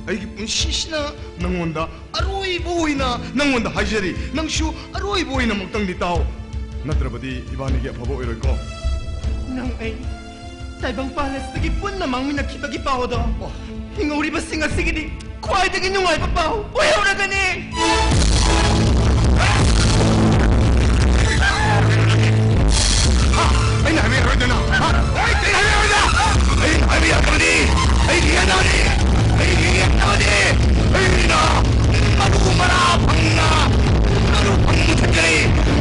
ꯑꯩꯒꯤ ꯄꯨꯟꯁꯤꯁꯤꯅ ꯅꯪꯉꯣꯟꯗ ꯑꯔꯣꯏꯕ ꯑꯣꯏꯅ ꯅꯪꯉꯣꯟꯗ ꯍꯥꯏꯖꯔꯤ, ꯅꯪꯁꯨ ꯑꯔꯣꯏꯕ ꯑꯣꯏꯅ ꯑꯃꯨꯛꯇꯪꯗꯤ ꯇꯥꯎ, ꯅꯠꯇ꯭ꯔꯕꯗꯤ ꯏꯕꯥꯅꯤꯒꯤ ꯑꯐꯕ ꯑꯣꯏꯔꯣꯏꯀꯣ꯫ ꯅꯪ ꯑꯩ ꯇꯥꯏꯕꯪ ꯄꯥꯂꯦꯁꯇꯒꯤ ꯄꯨꯟꯅ ꯃꯥꯡꯃꯤꯟꯅꯈꯤꯕꯒꯤ ꯄꯥꯎ ꯑꯗꯣ ꯍꯤꯡꯍꯧꯔꯤꯕꯁꯤꯡ ꯑꯁꯤꯒꯤꯗꯤ ꯈ꯭ꯋꯥꯏꯗꯒꯤ ꯅꯨꯡꯉꯥꯏꯕ ꯄꯥꯎ ꯑꯣꯏꯍꯧꯔꯒꯅꯤ꯫ ꯑꯩꯅ ꯍꯥꯏꯕꯤꯔꯣꯏꯗꯅ, ꯍꯥ? ꯑꯩ ꯀꯔꯤ ꯍꯥꯏꯕꯤꯔꯣꯏꯗ? ꯑꯩꯅ ꯍꯥꯏꯕ ꯌꯥꯗꯕꯅꯤ꯫ ꯑꯩꯒꯤ ꯌꯦꯛꯅꯕꯅꯤ꯫ ꯑꯩꯒꯤ ꯌꯦꯛꯅꯕꯅꯤ꯫ ꯑꯩꯅ ꯃꯔꯨ ꯃꯔꯥ ꯐꯪꯅ, ꯃꯔꯨ ꯐꯪꯅ ꯃꯨꯊꯠꯀꯅꯤ꯫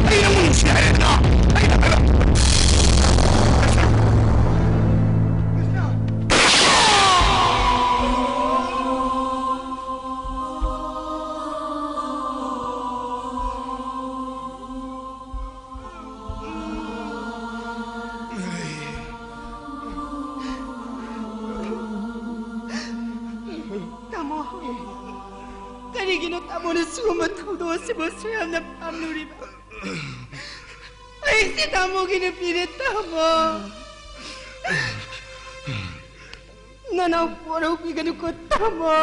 ꯑꯩ ꯅꯪꯕꯨ ꯅꯨꯡꯁꯤ ꯍꯥꯏꯔꯦꯗꯅ꯫ ꯑꯩꯅ ꯍꯥꯏꯕ꯫ ꯇꯥꯃꯣ, ꯀꯔꯤꯒꯤꯅꯣ ꯇꯥꯃꯣꯅ ꯁꯤꯒꯨꯝꯕ ꯊꯧꯗꯣꯛ ꯑꯁꯤꯕꯨ ꯑꯁꯨꯛ ꯌꯥꯝꯅ ꯄꯥꯝꯂꯨꯔꯤꯕ? ꯑꯩꯁꯦ ꯇꯥꯃꯣꯒꯤ ꯅꯨꯄꯤꯅꯦ, ꯇꯥꯃꯣ꯫ ꯅꯅꯥꯎ ꯄꯣꯔꯧꯕꯤꯒꯅꯨꯀꯣ, ꯇꯥꯃꯣ꯫